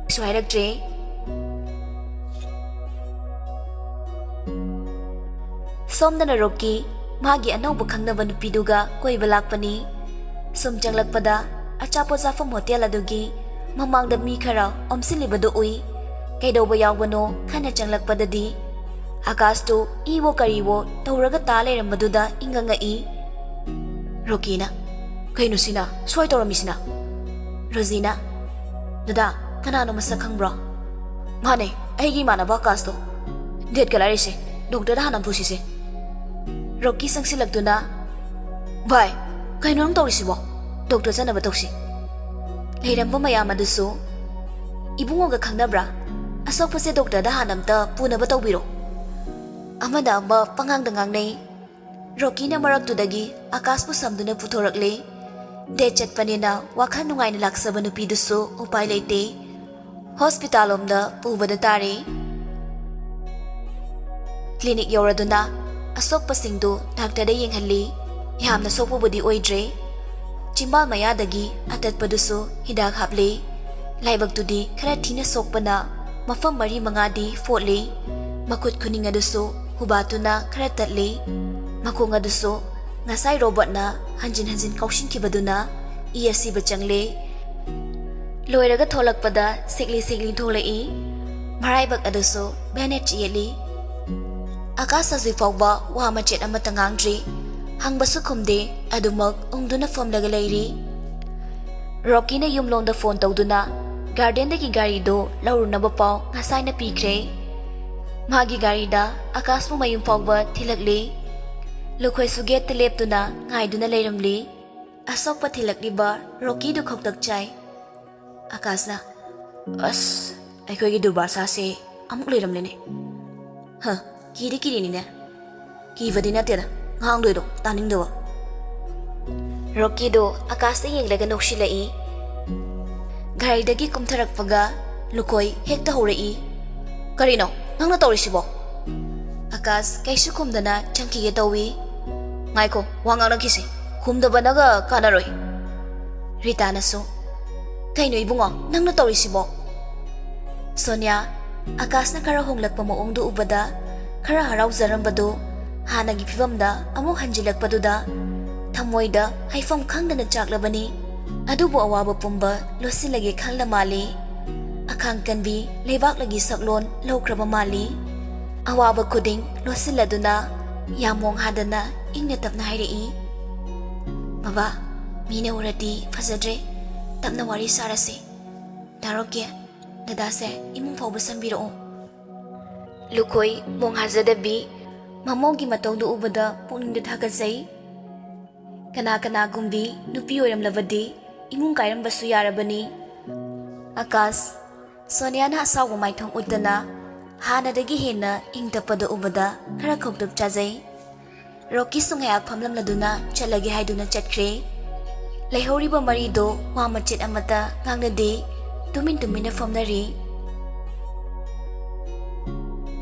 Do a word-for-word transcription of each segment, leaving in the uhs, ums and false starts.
ꯀꯩꯁꯨ ꯍꯥꯏꯔꯛꯇ꯭ꯔꯦ꯫ ꯁꯣꯝꯗꯅ ꯔꯣꯀꯤ ꯃꯥꯒꯤ ꯑꯅꯧꯕ ꯈꯪꯅꯕ ꯅꯨꯄꯤꯗꯨꯒ ꯀꯣꯏꯕ ꯂꯥꯛꯄꯅꯤ꯫ ꯁꯨꯝ ꯆꯪꯂꯛꯄꯗ ꯑꯆꯥꯄꯣꯠ ꯆꯥꯐꯝ ꯍꯣꯇꯦꯜ ꯑꯗꯨꯒꯤ ꯃꯃꯥꯡꯗ ꯃꯤ ꯈꯔ ꯑꯣꯝꯁꯤꯜꯂꯤꯕꯗꯨ ꯎꯏ꯫ ꯀꯩꯗꯧꯕ ꯌꯥꯎꯕꯅꯣ ꯈꯟꯅ ꯆꯪꯂꯛꯄꯗꯗꯤ ꯑꯀꯥꯁꯇꯨ ꯏꯋꯣ ꯀꯔꯤꯋꯣ ꯇꯧꯔꯒ ꯇꯥ ꯂꯩꯔꯝꯕꯗꯨꯗ ꯏꯪꯉꯉꯛꯏ꯫ ꯔꯣꯀꯤꯅ, "ꯀꯩꯅꯣ ꯁꯤꯅ? ꯁꯣꯏ ꯇꯧꯔꯝꯃꯤꯁꯤꯅ?" ꯔꯣꯖꯤꯅ, "ꯗꯗꯥ, ꯀꯅꯥꯅꯣ ꯃꯁꯛ ꯈꯪꯕ꯭ꯔꯣ?" "ꯃꯥꯅꯦ, ꯑꯩꯒꯤ ꯏꯃꯥꯟꯅꯕ ꯑꯀꯥꯁꯇꯣ꯫ ꯗꯦꯠꯀ ꯂꯥꯏꯔꯤꯁꯦ, ꯗꯣꯛꯇꯔꯗ ꯍꯥꯟꯅ ꯄꯨꯁꯤꯁꯦ꯫" ꯔꯣꯀꯤ ꯆꯪꯁꯤꯜꯂꯛꯇꯨꯅ, "ꯚꯥꯏ, ꯀꯩꯅꯣ ꯅꯪ ꯇꯧꯔꯤꯁꯤꯕꯣ? ꯗꯣꯛꯇꯔ ꯆꯠꯅꯕ ꯇꯧꯁꯤ꯫" ꯂꯩꯔꯝꯕ ꯃꯌꯥꯝ ꯑꯗꯨꯁꯨ, "ꯏꯕꯨꯡꯉꯣꯒ ꯈꯪꯅꯕ꯭ꯔꯥ? ꯑꯁꯣꯛꯄꯁꯦ ꯗꯣꯛꯇꯔꯗ ꯍꯥꯟꯅ ꯑꯝꯇ ꯄꯨꯅꯕ ꯇꯧꯕꯤꯔꯣ꯫" ꯑꯃꯅ ꯑꯃ ꯄꯉꯥꯡꯗ ꯉꯥꯡꯅꯩ꯫ ꯔꯣꯀꯤꯅ ꯃꯔꯛꯇꯨꯗꯒꯤ ꯑꯀꯥꯁꯄꯨ ꯁꯝꯗꯨꯅ ꯄꯨꯊꯣꯔꯛꯂꯦ꯫ ꯗꯦꯠ ꯆꯠꯄꯅꯤꯅ ꯋꯥꯈꯜ ꯅꯨꯡꯉꯥꯏꯅ ꯂꯥꯛꯆꯕ ꯅꯨꯄꯤꯗꯨꯁꯨ ꯎꯄꯥꯏ ꯂꯩꯇꯦ꯫ ꯍꯣꯁꯄꯤꯇꯥꯜ ꯂꯣꯝꯗ ꯄꯨꯕꯗ ꯇꯥꯔꯦ꯫ ꯀ꯭ꯂꯤꯅꯤꯛ ꯌꯧꯔꯗꯨꯅ ꯑꯁꯣꯛꯄꯁꯤꯡꯗꯨ ꯗꯥꯛꯇꯔꯗ ꯌꯦꯡꯍꯜꯂꯤ꯫ ꯌꯥꯝꯅ ꯁꯣꯛꯄꯕꯨꯗꯤ ꯑꯣꯏꯗ꯭ꯔꯦ꯫ ꯆꯤꯝꯕꯥꯜ ꯃꯌꯥꯗꯒꯤ ꯑꯇꯠꯄꯗꯨꯁꯨ ꯍꯤꯗꯥꯛ ꯍꯥꯞꯂꯤ꯫ ꯂꯥꯏꯕꯛꯇꯨꯗꯤ ꯈꯔ ꯊꯤꯅ ꯁꯣꯛꯄꯅ ꯃꯐꯝ ꯃꯔꯤ ꯃꯉꯥꯗꯤ ꯐꯣꯠꯂꯤ꯫ ꯃꯈꯨꯠ ꯈꯨꯅꯤꯡ ꯑꯗꯨꯁꯨ ꯍꯨꯕꯥꯠꯇꯨꯅ ꯈꯔ ꯇꯠꯂꯤ꯫ ꯃꯈꯣꯡ ꯑꯗꯨꯁꯨ ꯉꯁꯥꯏ ꯔꯣꯕꯣꯠꯅ ꯍꯟꯖꯤꯟ ꯍꯟꯖꯤꯟ ꯀꯥꯎꯁꯤꯟꯈꯤꯕꯗꯨꯅ ꯏ ꯑꯁꯤꯕ ꯆꯪꯂꯦ꯫ ꯂꯣꯏꯔꯒ ꯊꯣꯛꯂꯛꯄꯗ ꯁꯤꯛꯂꯤ ꯁꯤꯛꯂꯤ ꯊꯣꯛꯂꯛꯏ꯫ ꯃꯔꯥꯏꯕꯛ ꯑꯗꯨꯁꯨ ꯕꯦꯟꯗꯦꯖ ꯌꯦꯠꯂꯤ꯫ ꯑꯀꯥꯁ ꯍꯧꯖꯤꯛ ꯐꯥꯎꯕ ꯋꯥ ꯃꯆꯦꯠ ꯑꯃꯠꯇ ꯉꯥꯡꯗ꯭ꯔꯤ꯫ ꯍꯪꯕꯁꯨ ꯈꯨꯝꯗꯦ, ꯑꯗꯨꯃꯛ ꯎꯪꯗꯨꯅ ꯐꯝꯂꯒ ꯂꯩꯔꯤ꯫ ꯔꯣꯀꯤꯅ ꯌꯨꯝꯂꯣꯝꯗ ꯐꯣꯟ ꯇꯧꯗꯨꯅ ꯒꯥꯔꯗꯦꯟꯗꯒꯤ ꯒꯥꯔꯤꯗꯨ ꯂꯧꯔꯨꯅꯕ ꯄꯥꯎ ꯉꯁꯥꯏꯅ ꯄꯤꯈ꯭ꯔꯦ꯫ ꯃꯥꯒꯤ ꯒꯥꯔꯤꯗ ꯑꯀꯥꯁꯄꯨ ꯃꯌꯨꯝ ꯐꯥꯎꯕ ꯊꯤꯜꯂꯛꯂꯤ꯫ ꯂꯨꯈꯣꯏꯁꯨ ꯒꯦꯠꯇ ꯂꯦꯞꯇꯨꯅ ꯉꯥꯏꯗꯨꯅ ꯂꯩꯔꯝꯂꯤ꯫ ꯑꯁꯣꯛꯄ ꯊꯤꯜꯂꯛꯂꯤꯕ ꯔꯣꯀꯤꯗꯨ ꯈꯧꯇꯛ ꯆꯥꯏ꯫ ꯑꯀꯥꯁꯅ, "ꯑꯁ, ꯑꯩꯈꯣꯏꯒꯤ ꯗꯨꯔꯕꯥꯁꯥꯁꯦ ꯑꯃꯨꯛ ꯂꯩꯔꯝꯂꯦꯅꯦ꯫ ꯍ, ꯀꯤꯗꯤ ꯀꯤꯔꯤꯅꯤꯅꯦ꯫ ꯀꯤꯕꯗꯤ ꯅꯠꯇꯦꯗ, ꯉꯥꯡꯗꯣꯏꯗꯣ ꯇꯥꯅꯤꯡꯗꯕ꯫" ꯔꯣꯀꯤꯗꯣ ꯑꯀꯥꯁꯇ ꯌꯦꯡꯂꯒ ꯅꯣꯛꯁꯤꯜꯂꯛꯏ꯫ ꯒꯥꯔꯤꯗꯒꯤ ꯀꯨꯝꯊꯔꯛꯄꯒ ꯂꯨꯀꯣꯏ ꯍꯦꯛꯇ ꯍꯧꯔꯛꯏ꯫ "ꯀꯔꯤꯅꯣ ꯅꯪꯅ ꯇꯧꯔꯤꯁꯤꯕꯣ?" ꯑꯀꯥꯁ ꯀꯩꯁꯨ ꯈꯨꯝꯗꯅ ꯆꯪꯈꯤꯒꯦ ꯇꯧꯏ꯫ "ꯉꯥꯏꯈꯣ, ꯋꯥ ꯉꯥꯡꯅꯈꯤꯁꯤ꯫ ꯈꯨꯝꯗꯕꯅꯒ ꯀꯥꯟꯅꯔꯣꯏ꯫" ꯔꯤꯇꯥꯅꯁꯨ, "ꯀꯩꯅꯣ ꯏꯕꯨꯡꯉꯣ, ꯅꯪꯅ ꯇꯧꯔꯤꯁꯤꯕꯣ?" ꯁꯣꯅꯤꯌꯥ, ꯑꯀꯥꯁꯅ ꯈꯔ ꯍꯣꯡꯂꯛꯄ ꯃꯑꯣꯡꯗꯨ ꯎꯕꯗ ꯈꯔ ꯍꯔꯥꯎꯖꯔꯝꯕꯗꯨ ꯍꯥꯟꯅꯒꯤ ꯐꯤꯕꯝꯗ ꯑꯃꯨꯛ ꯍꯟꯖꯤꯜꯂꯛꯄꯗꯨꯗ ꯊꯃꯣꯏꯗ ꯍꯥꯏꯐꯝ ꯈꯪꯗꯅ ꯆꯥꯛꯂꯕꯅꯤ꯫ ꯑꯗꯨꯕꯨ ꯑꯋꯥꯕ ꯄꯨꯝꯕ ꯂꯣꯠꯁꯤꯜꯂꯒꯦ ꯈꯜꯂ ꯃꯥꯜꯂꯤ꯫ ꯑꯈꯥꯡ ꯀꯟꯕꯤ ꯂꯩꯕꯥꯛꯂꯒꯤ ꯁꯛꯂꯣꯟ ꯂꯧꯈ꯭ꯔꯕ ꯃꯥꯜꯂꯤ꯫ ꯑꯋꯥꯕ ꯈꯨꯗꯤꯡ ꯂꯣꯠꯁꯤꯜꯂꯗꯨꯅ ꯌꯥꯝ ꯃꯣꯡ ꯍꯥꯗꯅ ꯏꯪꯅ ꯇꯞꯅ ꯍꯥꯏꯔꯛꯏ, "ꯕꯕꯥ, ꯃꯤꯅ ꯎꯔꯗꯤ ꯐꯖꯗ꯭ꯔꯦ, ꯇꯞꯅ ꯋꯥꯔꯤ ꯁꯥꯔꯁꯤ꯫ ꯗꯥ ꯔꯣꯀꯦ, ꯗꯗꯥꯁꯦ ꯏꯃꯨꯡ ꯐꯥꯎꯕ ꯁꯝꯕꯤꯔꯛꯑꯣ꯫" ꯂꯨꯈꯣꯏ ꯃꯣꯡ ꯍꯥꯖꯗꯕꯤ ꯃꯃꯧꯒꯤ ꯃꯇꯧꯗꯨ ꯎꯕꯗ ꯄꯨꯛꯅꯤꯡꯗ ꯊꯥꯒꯠꯆꯩ꯫ ꯀꯅꯥ ꯀꯅꯥꯒꯨꯝꯕꯤ ꯅꯨꯄꯤ ꯑꯣꯏꯔꯝꯂꯕꯗꯤ ꯏꯃꯨꯡ ꯀꯥꯏꯔꯝꯕꯁꯨ ꯌꯥꯔꯕꯅꯤ꯫ ꯑꯀꯥꯁ, ꯁꯣꯅꯤꯌꯥꯅ ꯑꯁꯥꯎꯕ ꯃꯥꯏꯊꯣꯡ ꯎꯠꯇꯅ ꯍꯥꯟꯅꯗꯒꯤ ꯍꯦꯟꯅ ꯏꯪ ꯇꯞꯄꯗ ꯎꯕꯗ ꯈꯔ ꯈꯧꯇꯨꯞ ꯆꯥꯖꯩ꯫ ꯔꯣꯀꯤꯁꯨ ꯉꯥꯏꯍꯥꯛ ꯐꯝꯂꯝꯂꯗꯨꯅ ꯆꯠꯂꯒꯦ ꯍꯥꯏꯗꯨꯅ ꯆꯠꯈ꯭ꯔꯦ꯫ ꯂꯩꯍꯧꯔꯤꯕ ꯃꯔꯤꯗꯣ ꯋꯥ ꯃꯆꯦꯠ ꯑꯃꯠꯇ ꯉꯥꯡꯅꯗꯦ, ꯇꯨꯃꯤꯟ ꯇꯨꯃꯤꯟꯅ ꯐꯝꯅꯔꯤ꯫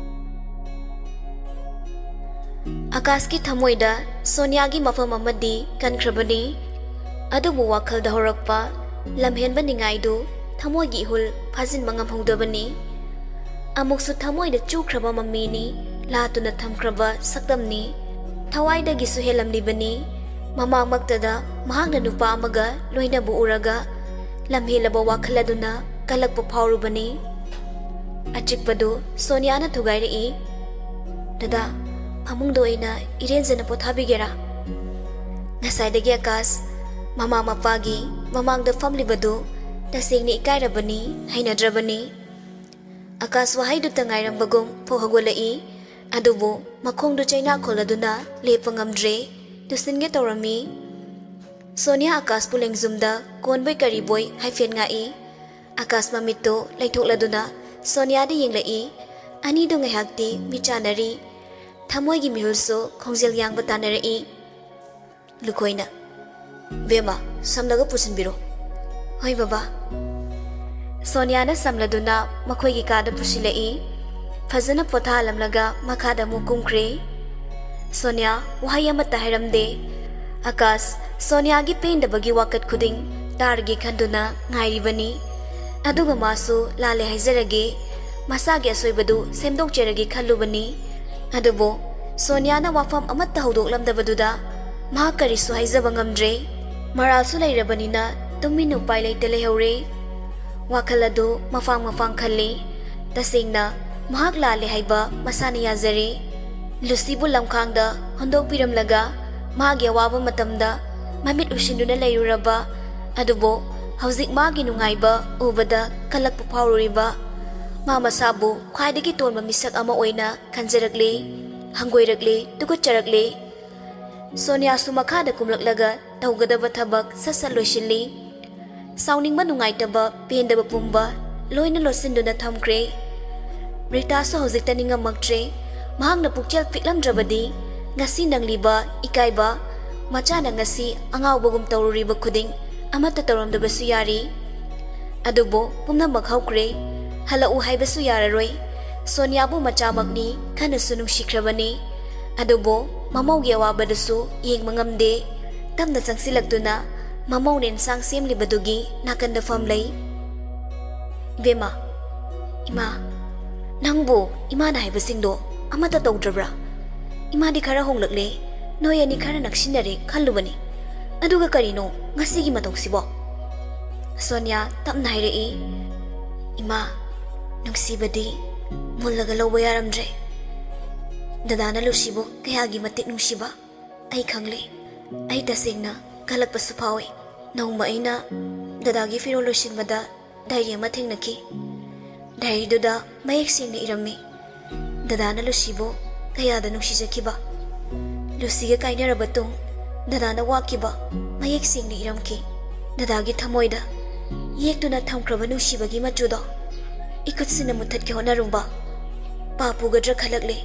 ꯑꯀꯥꯁꯀꯤ ꯊꯃꯣꯏꯗ ꯁꯣꯅꯤꯌꯥꯒꯤ ꯃꯐꯝ ꯑꯃꯗꯤ ꯀꯟꯈ꯭ꯔꯕꯅꯤ꯫ ꯑꯗꯨꯕꯨ ꯋꯥꯈꯜꯗ ꯍꯧꯔꯛꯄ ꯂꯝꯍꯦꯟꯕ ꯅꯤꯡꯉꯥꯏꯗꯨ ꯊꯃꯣꯏꯒꯤ ꯏꯍꯨꯜ ꯐꯥꯖꯤꯟꯕ ꯉꯝꯍꯧꯗꯕꯅꯤ꯫ ꯑꯃꯨꯛꯁꯨ ꯊꯃꯣꯏꯗ ꯆꯨꯈ꯭ꯔꯕ ꯃꯃꯤꯅꯤ, ꯂꯥꯠꯇꯨꯅ ꯊꯝꯈ꯭ꯔꯕ ꯁꯛꯇꯝꯅꯤ꯫ ꯊꯋꯥꯏꯗꯒꯤꯁꯨ ꯍꯦꯜꯂꯝꯂꯤꯕꯅꯤ꯫ ꯃꯃꯥꯡꯃꯛꯇꯗ ꯃꯍꯥꯛꯅ ꯅꯨꯄꯥ ꯑꯃꯒ ꯂꯣꯏꯅꯕ ꯎꯔꯒ ꯂꯝꯍꯦꯜꯂꯕ ꯋꯥꯈꯜ ꯑꯗꯨꯅ ꯀꯜꯂꯛꯄ ꯐꯥꯎꯔꯨꯕꯅꯤ꯫ ꯑꯆꯤꯛꯄꯗꯨ ꯁꯣꯅꯤꯌꯥꯅ ꯊꯨꯒꯥꯏꯔꯛꯏ꯫ "ꯗꯗꯥ, ꯐꯃꯨꯡꯗ ꯑꯣꯏꯅ ꯏꯔꯦꯟꯖꯅ ꯄꯣꯊꯥꯕꯤꯒꯦꯔꯥ?" ꯉꯁꯥꯏꯗꯒꯤ ꯑꯀꯥꯁ ꯃꯃꯥ ꯃꯄꯥꯒꯤ ꯃꯃꯥꯡꯗ ꯐꯝꯂꯤꯕꯗꯨ ꯇꯁꯦꯡꯅ ꯏꯀꯥꯏꯔꯕꯅꯤ, ꯍꯩꯅꯗ꯭ꯔꯕꯅꯤ꯫ ꯑꯀꯥꯁ ꯋꯥꯍꯩꯗꯨꯇ ꯉꯥꯏꯔꯝꯕꯒꯨꯝ ꯐꯨꯛ ꯍꯧꯒꯠꯂꯛꯏ꯫ ꯑꯗꯨꯕꯨ ꯃꯈꯣꯡꯗꯨ ꯆꯩꯅꯥ ꯈꯣꯜꯂꯗꯨꯅ ꯂꯦꯞꯄ ꯉꯝꯗ꯭ꯔꯦ꯫ ꯇꯨꯁꯤꯟꯒꯦ ꯇꯧꯔꯝꯃꯤ꯫ ꯁꯣꯅꯤꯌꯥ ꯑꯀꯥꯁꯄꯨ ꯂꯦꯡꯖꯨꯝꯗ ꯀꯣꯟꯕꯣꯏ ꯀꯔꯤꯕꯣꯏ ꯍꯥꯏꯐꯦꯠ ꯉꯥꯛꯏ꯫ ꯑꯀꯥꯁ ꯃꯃꯤꯠꯇꯨ ꯂꯩꯊꯣꯛꯂꯗꯨꯅ ꯁꯣꯅꯤꯌꯥꯗ ꯌꯦꯡꯂꯛꯏ꯫ ꯑꯅꯤꯗꯨ ꯉꯥꯏꯍꯥꯛꯇꯤ ꯃꯤꯠ ꯆꯥꯟꯅꯔꯤ꯫ ꯊꯃꯣꯏꯒꯤ ꯃꯤꯍꯨꯜꯁꯨ ꯈꯣꯡꯖꯦꯜ ꯌꯥꯡꯕ ꯇꯥꯟꯅꯔꯛꯏ꯫ ꯂꯨꯈꯣꯏꯅ, "ꯕꯦꯝꯃ, ꯁꯝꯂꯒ ꯄꯨꯁꯤꯟꯕꯤꯔꯣ꯫" "ꯍꯣꯏ ꯕꯕꯥ꯫" ꯁꯣꯅꯤꯌꯥꯅ ꯁꯝꯂꯗꯨꯅ ꯃꯈꯣꯏꯒꯤ ꯀꯥꯗ ꯄꯨꯁꯤꯜꯂꯛꯏ꯫ ꯐꯖꯅ ꯄꯣꯊꯥꯍꯜꯂꯝꯂꯒ ꯃꯈꯥꯗ ꯑꯃꯨꯛ ꯀꯨꯝꯈ꯭ꯔꯦ꯫ ꯁꯣꯅꯤꯌꯥ ꯋꯥꯍꯩ ꯑꯃꯠꯇ ꯍꯥꯏꯔꯝꯗꯦ꯫ ꯑꯀꯥꯁ ꯁꯣꯅꯤꯌꯥꯒꯤ ꯄꯦꯟꯗꯕꯒꯤ ꯋꯥꯀꯠ ꯈꯨꯗꯤꯡ ꯇꯥꯔꯒꯦ ꯈꯟꯗꯨꯅ ꯉꯥꯏꯔꯤꯕꯅꯤ꯫ ꯑꯗꯨꯒ ꯃꯥꯁꯨ ꯂꯥꯜꯂꯦ ꯍꯥꯏꯖꯔꯒꯦ, ꯃꯁꯥꯒꯤ ꯑꯁꯣꯏꯕꯗꯨ ꯁꯦꯝꯗꯣꯛꯆꯔꯒꯦ ꯈꯜꯂꯨꯕꯅꯤ꯫ ꯑꯗꯨꯕꯨ ꯁꯣꯅꯤꯌꯥꯅ ꯋꯥꯐꯝ ꯑꯃꯠꯇ ꯍꯧꯗꯣꯛꯂꯝꯗꯕꯗꯨꯗ ꯃꯍꯥꯛ ꯀꯔꯤꯁꯨ ꯍꯥꯏꯖꯕ ꯉꯝꯗ꯭ꯔꯦ꯫ ꯃꯔꯥꯜꯁꯨ ꯂꯩꯔꯕꯅꯤꯅ ꯇꯨꯃꯤꯟꯅ ꯎꯄꯥꯏ ꯂꯩꯇ ꯂꯩꯍꯧꯔꯦ꯫ ꯋꯥꯈꯜ ꯑꯗꯨ ꯃꯐꯥꯡ ꯃꯐꯥꯡ ꯈꯜꯂꯤ꯫ ꯇꯁꯦꯡꯅ ꯃꯍꯥꯛ ꯂꯥꯜꯂꯦ ꯍꯥꯏꯕ ꯃꯁꯥꯅ ꯌꯥꯖꯔꯦ꯫ ꯂꯨꯁꯤꯕꯨ ꯂꯝꯈꯥꯡꯗ ꯍꯨꯟꯗꯣꯛꯄꯤꯔꯝꯂꯒ ꯃꯥꯒꯤ ꯑꯋꯥꯕ ꯃꯇꯝꯗ ꯃꯃꯤꯠ ꯎꯏꯁꯤꯟꯗꯨꯅ ꯂꯩꯔꯨꯔꯕ, ꯑꯗꯨꯕꯨ ꯍꯧꯖꯤꯛ ꯃꯥꯒꯤ ꯅꯨꯡꯉꯥꯏꯕ ꯎꯕꯗ ꯀꯜꯂꯛꯄ ꯐꯥꯎꯔꯨꯔꯤꯕ ꯃꯥ ꯃꯁꯥꯕꯨ ꯈ꯭ꯋꯥꯏꯗꯒꯤ ꯇꯣꯟꯕ ꯃꯤꯁꯛ ꯑꯃ ꯑꯣꯏꯅ ꯈꯟꯖꯔꯛꯂꯦ, ꯍꯪꯒꯣꯏꯔꯛꯂꯦ, ꯇꯨꯀꯠꯆꯔꯛꯂꯦ꯫ ꯁꯣꯅꯤꯌꯥꯁꯨ ꯃꯈꯥꯗ ꯀꯨꯝꯂꯛꯂꯒ ꯇꯧꯒꯗꯕ ꯊꯕꯛ ꯁꯠ ꯁꯠ ꯂꯣꯏꯁꯤꯜꯂꯤ꯫ ꯁꯥꯎꯅꯤꯡꯕ, ꯅꯨꯡꯉꯥꯏꯇꯕ, ꯄꯦꯟꯗꯕ ꯄꯨꯝꯕ ꯂꯣꯏꯅ ꯂꯣꯠꯁꯤꯟꯗꯨꯅ ꯊꯝꯈ꯭ꯔꯦ꯫ ꯔꯤꯇꯥꯁꯨ ꯍꯧꯖꯤꯛꯇ ꯅꯤꯡꯉꯝꯃꯛꯇ꯭ꯔꯦ꯫ ꯃꯍꯥꯛꯅ ꯄꯨꯛꯆꯦꯜ ꯄꯤꯛꯂꯝꯗ꯭ꯔꯕꯗꯤ ꯉꯁꯤ ꯅꯪꯂꯤꯕ ꯏꯀꯥꯏꯕ, ꯃꯆꯥꯅ ꯉꯁꯤ ꯑꯉꯥꯎꯕꯒꯨꯝ ꯇꯧꯔꯨꯔꯤꯕ ꯈꯨꯗꯤꯡ ꯑꯃꯠꯇ ꯇꯧꯔꯝꯗꯕꯁꯨ ꯌꯥꯔꯤ꯫ ꯑꯗꯨꯕꯨ ꯄꯨꯝꯅꯃꯛ ꯍꯧꯈ꯭ꯔꯦ꯫ ꯍꯜꯂꯛꯎ ꯍꯥꯏꯕꯁꯨ ꯌꯥꯔꯔꯣꯏ꯫ ꯁꯣꯅꯤꯌꯥꯕꯨ ꯃꯆꯥꯃꯛꯅꯤ, ꯈꯟꯅꯁꯨ ꯅꯨꯡꯁꯤꯈ꯭ꯔꯕꯅꯤ꯫ ꯑꯗꯨꯕꯨ ꯃꯃꯧꯒꯤ ꯑꯋꯥꯕꯗꯨꯁꯨ ꯌꯦꯡꯕ ꯉꯝꯗꯦ꯫ ꯇꯞꯅ ꯆꯪꯁꯤꯜꯂꯛꯇꯨꯅ ꯃꯃꯧꯅ ꯏꯟꯁꯥꯡ ꯁꯦꯝꯂꯤꯕꯗꯨꯒꯤ ꯅꯥꯀꯟꯗ ꯐꯝꯂꯩ꯫ "ꯏꯕꯦꯝꯃ, ꯏꯃꯥ, ꯅꯪꯕꯨ ꯏꯃꯥꯅ ꯍꯥꯏꯕꯁꯤꯡꯗꯣ ꯑꯃꯠꯇ ꯇꯧꯗ꯭ꯔꯕ꯭ꯔꯥ? ꯏꯃꯥꯗꯤ ꯈꯔ ꯍꯣꯡꯂꯛꯂꯦ, ꯅꯣꯏ ꯑꯅꯤ ꯈꯔ ꯅꯛꯁꯤꯟꯅꯔꯦ ꯈꯜꯂꯨꯕꯅꯤ꯫ ꯑꯗꯨꯒ ꯀꯔꯤꯅꯣ ꯉꯁꯤꯒꯤ ꯃꯇꯧꯁꯤꯕꯣ?" ꯁꯣꯅꯤꯌꯥ ꯇꯞꯅ ꯍꯥꯏꯔꯛꯏ, "ꯏꯃꯥ, ꯅꯨꯡꯁꯤꯕꯗꯤ ꯃꯨꯜꯂꯒ ꯂꯧꯕ ꯌꯥꯔꯝꯗ꯭ꯔꯦ꯫ ꯗꯗꯥꯅ ꯂꯨꯁꯤꯕꯨ ꯀꯌꯥꯒꯤ ꯃꯇꯤꯛ ꯅꯨꯡꯁꯤꯕ ꯑꯩ ꯈꯪꯂꯦ꯫ ꯑꯩ ꯇꯁꯦꯡꯅ ꯀꯜꯂꯛꯄꯁꯨ ꯐꯥꯎꯏ꯫ ꯅꯣꯡꯃ ꯑꯩꯅ ꯗꯗꯥꯒꯤ ꯐꯤꯔꯣꯜ ꯂꯣꯏꯁꯤꯟꯕꯗ ꯗꯥꯏꯔꯤ ꯑꯃ ꯊꯦꯡꯅꯈꯤ꯫ ꯗꯥꯏꯔꯤꯗꯨꯗ ꯃꯌꯦꯛ ꯁꯦꯡꯅ ꯏꯔꯝꯃꯤ, ꯗꯗꯥꯅ ꯂꯨꯁꯤꯕꯨ ꯀꯌꯥꯗ ꯅꯨꯡꯁꯤꯖꯈꯤꯕ꯫ ꯂꯨꯁꯤꯒ ꯀꯥꯏꯅꯔꯕ ꯇꯨꯡ ꯗꯗꯥꯅ ꯋꯥꯈꯤꯕ ꯃꯌꯦꯛ ꯁꯦꯡꯅ ꯏꯔꯝꯈꯤ꯫ ꯗꯗꯥꯒꯤ ꯊꯃꯣꯏꯗ ꯌꯦꯛꯇꯨꯅ ꯊꯝꯈ꯭ꯔꯕ ꯅꯨꯡꯁꯤꯕꯒꯤ ꯃꯆꯨꯗꯣ ꯏꯈꯨꯠꯁꯤꯅ ꯃꯨꯊꯠꯀꯦ ꯍꯣꯠꯅꯔꯨꯕ ꯄꯥꯞ ꯄꯨꯒꯗ꯭ꯔꯥ ꯈꯜꯂꯛꯂꯦ꯫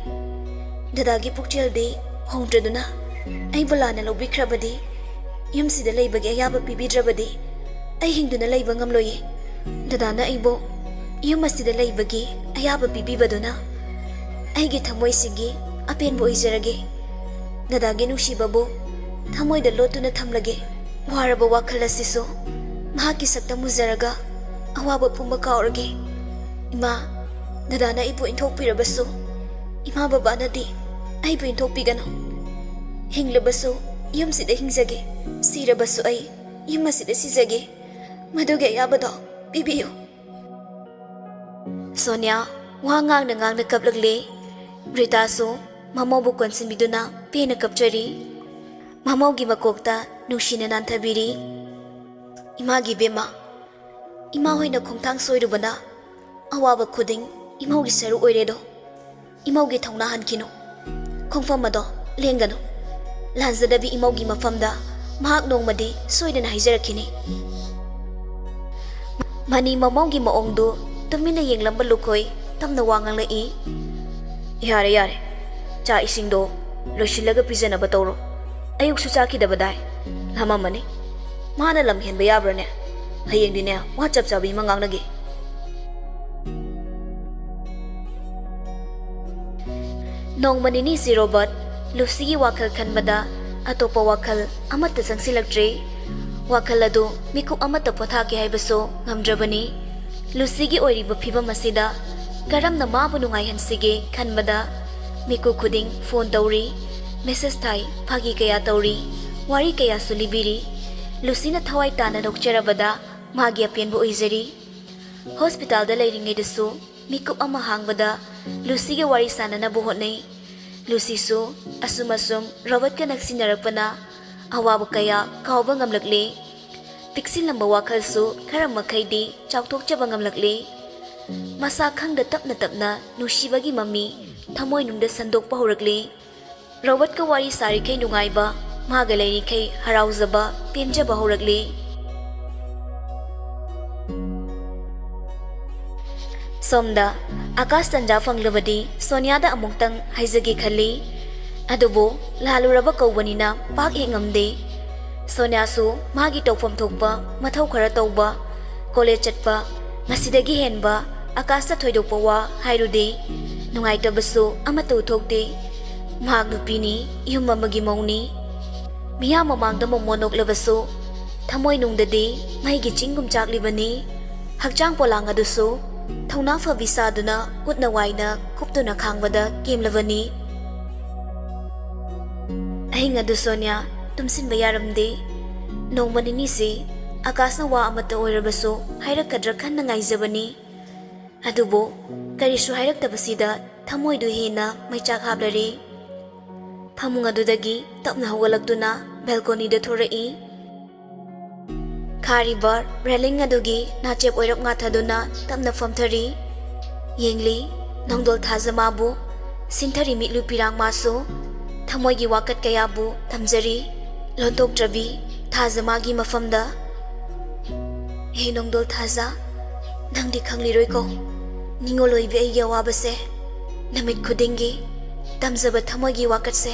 ꯗꯗꯥꯒꯤ ꯄꯨꯛꯆꯦꯜꯗꯤ ꯍꯣꯡꯗ꯭ꯔꯗꯨꯅ ꯑꯩꯕꯨ ꯂꯥꯟꯅ ꯂꯧꯕꯤꯈ꯭ꯔꯕꯗꯤ, ꯌꯨꯝꯁꯤꯗ ꯂꯩꯕꯒꯤ ꯑꯌꯥꯕ ꯄꯤꯕꯤꯗ꯭ꯔꯕꯗꯤ ꯑꯩ ꯍꯤꯡꯗꯨꯅ ꯂꯩꯕ ꯉꯝꯂꯣꯏꯌꯦ꯫ ꯗꯗꯥꯅ ꯑꯩꯕꯨ ꯌꯨꯝ ꯑꯁꯤꯗ ꯂꯩꯕꯒꯤ ꯑꯌꯥꯕ ꯄꯤꯕꯤꯕꯗꯨꯅ ꯑꯩꯒꯤ ꯊꯃꯣꯏꯁꯤꯒꯤ ꯑꯄꯦꯟꯕ ꯑꯣꯏꯖꯔꯒꯦ꯫ ꯗꯗꯥꯒꯤ ꯅꯨꯡꯁꯤꯕꯕꯨ ꯊꯃꯣꯏꯗ ꯂꯣꯠꯇꯨꯅ ꯊꯝꯂꯒꯦ꯫ ꯋꯥꯔꯕ ꯋꯥꯈꯜ ꯑꯁꯤꯁꯨ ꯃꯍꯥꯛꯀꯤ ꯁꯛꯇꯝ ꯎꯖꯔꯒ ꯑꯋꯥꯕ ꯄꯨꯝꯕ ꯀꯥꯎꯔꯒꯦ꯫ ꯏꯃꯥ, ꯗꯗꯥꯅ ꯑꯩꯕꯨ ꯏꯟꯊꯣꯛꯄꯤꯔꯕꯁꯨ, ꯏꯃꯥ ꯕꯕꯥꯅꯗꯤ ꯑꯩꯕꯨ ꯏꯟꯊꯣꯛꯄꯤꯒꯅꯨ꯫ ꯍꯤꯡꯂꯕꯁꯨ ꯌꯨꯝꯁꯤꯗ ꯍꯤꯡꯖꯒꯦ, ꯁꯤꯔꯕꯁꯨ ꯑꯩ ꯌꯨꯝ ꯑꯁꯤꯗ ꯁꯤꯖꯒꯦ꯫ ꯃꯗꯨꯒꯤ ꯑꯌꯥꯕꯗꯣ ꯄꯤꯕꯤꯌꯨ꯫" ꯁꯣꯅꯤꯌꯥ ꯋꯥ ꯉꯥꯡꯅ ꯉꯥꯡꯅ ꯀꯞꯂꯛꯂꯦ꯫ ꯔꯤꯇꯥꯁꯨ ꯃꯃꯧꯕꯨ ꯀꯣꯟꯁꯤꯟꯕꯤꯗꯨꯅ ꯄꯦꯟꯅ ꯀꯞꯆꯔꯤ꯫ ꯃꯃꯧꯒꯤ ꯃꯀꯣꯛꯇ ꯅꯨꯡꯁꯤꯅ ꯅꯥꯟꯊꯕꯤꯔꯤ꯫ "ꯏꯃꯥꯒꯤ ꯏꯕꯦꯝꯃ, ꯏꯃꯥ ꯍꯣꯏꯅ ꯈꯣꯡꯊꯥꯡ ꯁꯣꯏꯔꯨꯕꯅ ꯑꯋꯥꯕ ꯈꯨꯗꯤꯡ ꯏꯃꯧꯒꯤ ꯁꯔꯨꯛ ꯑꯣꯏꯔꯦꯗꯣ꯫ ꯏꯃꯧꯒꯤ ꯊꯧꯅꯥ ꯍꯟꯈꯤꯅꯨ꯫ ꯈꯣꯡꯐꯝ ꯑꯗꯣ ꯂꯦꯡꯒꯅꯨ꯫ ꯂꯥꯟꯖꯗꯕꯤ ꯏꯃꯧꯒꯤ ꯃꯐꯝꯗ ꯃꯍꯥꯛ ꯅꯣꯡꯃꯗꯤ ꯁꯣꯏꯗꯅ ꯍꯥꯏꯖꯔꯛꯈꯤꯅꯤ꯫" ꯃꯅꯤ ꯃꯃꯧꯒꯤ ꯃꯑꯣꯡꯗꯨ ꯇꯨꯃꯤꯟꯅ ꯌꯦꯡꯂꯝꯕ ꯂꯨꯈꯣꯏ ꯇꯞꯅ ꯋꯥ ꯉꯥꯡꯂꯛꯏ꯫ "ꯌꯥꯔꯦ, ꯌꯥꯔꯦ꯫ ꯆꯥꯛ ꯏꯁꯤꯡꯗꯣ ꯂꯣꯏꯁꯤꯜꯂꯒ ꯄꯤꯖꯅꯕ ꯇꯧꯔꯣ꯫ ꯑꯌꯨꯛꯁꯨ ꯆꯥꯈꯤꯗꯕꯗꯥꯏ꯫ ꯂꯥꯝꯃꯝꯃꯅꯤ꯫ ꯃꯥꯅ ꯂꯝ ꯍꯦꯟꯕ ꯌꯥꯕ꯭ꯔꯥꯅꯦ? ꯍꯌꯦꯡꯗꯤꯅꯦ, ꯋꯥ ꯆꯞ ꯆꯥꯕꯤ ꯑꯃ ꯉꯥꯡꯅꯒꯦ꯫" ꯅꯣꯡꯃ ꯅꯤꯅꯤꯁꯤ ꯔꯣꯕꯔꯠ ꯂꯨꯁꯤꯒꯤ ꯋꯥꯈꯜ ꯈꯟꯕꯗ ꯑꯇꯣꯞꯄ ꯋꯥꯈꯜ ꯑꯃꯠꯇ ꯆꯪꯁꯤꯜꯂꯛꯇ꯭ꯔꯦ꯫ ꯋꯥꯈꯜ ꯑꯗꯨ ꯃꯤꯀꯨꯞ ꯑꯃꯠꯇ ꯄꯣꯊꯥꯒꯦ ꯍꯥꯏꯕꯁꯨ ꯉꯝꯗ꯭ꯔꯕꯅꯤ꯫ ꯂꯨꯁꯤꯒꯤ ꯑꯣꯏꯔꯤꯕ ꯐꯤꯕꯝ ꯑꯁꯤꯗ ꯀꯔꯝꯅ ꯃꯥꯕꯨ ꯅꯨꯡꯉꯥꯏꯍꯟꯁꯤꯒꯦ ꯈꯟꯕꯗ ꯃꯤꯀꯨꯞ ꯈꯨꯗꯤꯡ ꯐꯣꯟ ꯇꯧꯔꯤ, ꯃꯦꯁꯦꯖ ꯊꯥꯏ, ꯐꯥꯒꯤ ꯀꯌꯥ ꯇꯧꯔꯤ, ꯋꯥꯔꯤ ꯀꯌꯥꯁꯨ ꯂꯤꯕꯤꯔꯤ꯫ ꯂꯨꯁꯤꯅ ꯊꯋꯥꯏ ꯇꯥꯅ ꯅꯣꯛꯆꯔꯕꯗ ꯃꯥꯒꯤ ꯑꯄꯦꯟꯕ ꯑꯣꯏꯖꯔꯤ꯫ ꯍꯣꯁꯄꯤꯇꯥꯜꯗ ꯂꯩꯔꯤꯉꯩꯗꯁꯨ ꯃꯤꯀꯨꯞ ꯑꯃ ꯍꯥꯡꯕꯗ ꯂꯨꯁꯤꯒ ꯋꯥꯔꯤ ꯁꯥꯟꯅꯅꯕ ꯍꯣꯠꯅꯩ꯫ ꯂꯨꯁꯤꯁꯨ ꯑꯁꯨꯝ ꯑꯁꯨꯝ ꯔꯣꯕꯔꯠꯀ ꯅꯛꯁꯤꯟꯅꯔꯛꯄꯅ ꯑꯋꯥꯕ ꯀꯌꯥ ꯀꯥꯎꯕ ꯉꯝꯂꯛꯂꯦ꯫ ꯄꯤꯛꯁꯤꯜꯂꯝꯕ ꯋꯥꯈꯜꯁꯨ ꯈꯔ ꯃꯈꯩꯗꯤ ꯆꯥꯎꯊꯣꯛꯆꯕ ꯉꯝꯂꯛꯂꯦ꯫ ꯃꯁꯥ ꯈꯪꯗ ꯇꯞꯅ ꯇꯞꯅ ꯅꯨꯡꯁꯤꯕꯒꯤ ꯃꯃꯤ ꯊꯃꯣꯏꯅꯨꯡꯗ ꯁꯟꯗꯣꯛꯄ ꯍꯧꯔꯛꯂꯦ꯫ ꯔꯣꯕꯔꯠꯀ ꯋꯥꯔꯤ ꯁꯥꯔꯤꯈꯩ ꯅꯨꯡꯉꯥꯏꯕ, ꯃꯥꯒ ꯂꯩꯔꯤꯈꯩ ꯍꯔꯥꯎꯖꯕ, ꯄꯦꯟꯖꯕ ꯍꯧꯔꯛꯂꯦ꯫ ꯁꯣꯝꯗ ꯑꯀꯥꯁ ꯇꯟꯖꯥ ꯐꯪꯂꯕꯗꯤ ꯁꯣꯅꯤꯌꯥꯗ ꯑꯃꯨꯛꯇꯪ ꯍꯥꯏꯖꯒꯦ ꯈꯜꯂꯤ꯫ ꯑꯗꯨꯕꯨ ꯂꯥꯜꯂꯨꯔꯕ ꯀꯧꯕꯅꯤꯅ ꯄꯥꯛ ꯍꯦꯛ ꯉꯝꯗꯦ꯫ ꯁꯣꯅꯤꯌꯥꯁꯨ ꯃꯥꯒꯤ ꯇꯧꯐꯝ ꯊꯣꯛꯄ ꯃꯊꯧ ꯈꯔ ꯇꯧꯕ, ꯀꯣꯂꯦꯖ ꯆꯠꯄ, ꯃꯁꯤꯗꯒꯤ ꯍꯦꯟꯕ ꯑꯀꯥꯁꯇ ꯊꯣꯏꯗꯣꯛꯄ ꯋꯥ ꯍꯥꯏꯔꯨꯗꯦ꯫ ꯅꯨꯡꯉꯥꯏꯇꯕꯁꯨ ꯑꯃꯠꯇ ꯎꯠꯊꯣꯛꯇꯦ꯫ ꯃꯍꯥꯛ ꯅꯨꯄꯤꯅꯤ, ꯌꯨꯝ ꯑꯃꯒꯤ ꯃꯧꯅꯤ꯫ ꯃꯤꯌꯥꯝ ꯃꯃꯥꯡꯗ ꯃꯣꯃꯣꯟ ꯅꯣꯛꯂꯕꯁꯨ ꯊꯃꯣꯏꯅꯨꯡꯗꯗꯤ ꯃꯩꯒꯤ ꯆꯤꯡꯒꯨꯝ ꯆꯥꯛꯂꯤꯕꯅꯤ꯫ ꯍꯛꯆꯥꯡ ꯄꯣꯂꯥꯡ ꯑꯗꯨꯁꯨ ꯊꯧꯅꯥ ꯐꯕꯤ ꯁꯥꯗꯨꯅ ꯎꯠꯅ ꯋꯥꯏꯅ ꯀꯨꯞꯇꯨꯅ ꯈꯥꯡꯕꯗ ꯀꯦꯝꯂꯕꯅꯤ꯫ ꯑꯍꯤꯡ ꯑꯗꯨ ꯁꯣꯅꯤꯌꯥ ꯇꯨꯝꯁꯤꯟꯕ ꯌꯥꯔꯝꯗꯦ꯫ ꯅꯣꯡꯃ ꯅꯤꯅꯤꯁꯤ ꯑꯀꯥꯁꯅ ꯋꯥ ꯑꯃꯠꯇ ꯑꯣꯏꯔꯕꯁꯨ ꯍꯥꯏꯔꯛꯀꯗ꯭ꯔꯥ ꯈꯟꯅ ꯉꯥꯏꯖꯕꯅꯤ꯫ ꯑꯗꯨꯕꯨ ꯀꯔꯤꯁꯨ ꯍꯥꯏꯔꯛꯇꯕꯁꯤꯗ ꯊꯃꯣꯏꯗꯨ ꯍꯦꯟꯅ ꯃꯩꯆꯥꯛ ꯍꯥꯞꯂꯔꯦ꯫ ꯐꯃꯨꯡ ꯑꯗꯨꯗꯒꯤ ꯇꯞꯅ ꯍꯧꯒꯠꯂꯛꯇꯨꯅ ꯕꯦꯜꯀꯣꯅꯤꯗ ꯊꯣꯔꯛꯏ꯫ ꯈꯥꯔꯤꯕ ꯔꯦꯂꯤꯡ ꯑꯗꯨꯒꯤ ꯅꯥꯆꯦꯞ ꯑꯣꯏꯔꯞ ꯉꯥꯊꯗꯨꯅ ꯇꯞꯅ ꯐꯝꯊꯔꯤ꯫ ꯌꯦꯡꯂꯤ, ꯅꯣꯡꯗꯣꯜ ꯊꯥꯖ ꯃꯥꯕꯨ ꯁꯤꯟꯊꯔꯤ꯫ ꯃꯤꯠꯂꯨ ꯄꯤꯔꯥꯡ ꯃꯥꯁꯨ ꯊꯃꯣꯏꯒꯤ ꯋꯥꯀꯠ ꯀꯌꯥꯕꯨ ꯊꯝꯖꯔꯤ꯫ ꯂꯣꯟꯊꯣꯛꯇ꯭ꯔꯕꯤ ꯊꯥꯖ ꯃꯥꯒꯤ ꯃꯐꯝꯗ꯫ ꯍꯦ ꯅꯣꯡꯗꯣꯜ ꯊꯥꯖ, ꯅꯪꯗꯤ ꯈꯪꯂꯤꯔꯣꯏꯀꯣ, ꯅꯤꯡꯉꯣꯜ ꯑꯣꯏꯕꯤ ꯑꯩꯒꯤ ꯑꯋꯥꯕꯁꯦ꯫ ꯅꯨꯃꯤꯠ ꯈꯨꯗꯤꯡꯒꯤ ꯇꯝꯖꯕ ꯊꯃꯣꯏꯒꯤ ꯋꯥꯀꯠꯁꯦ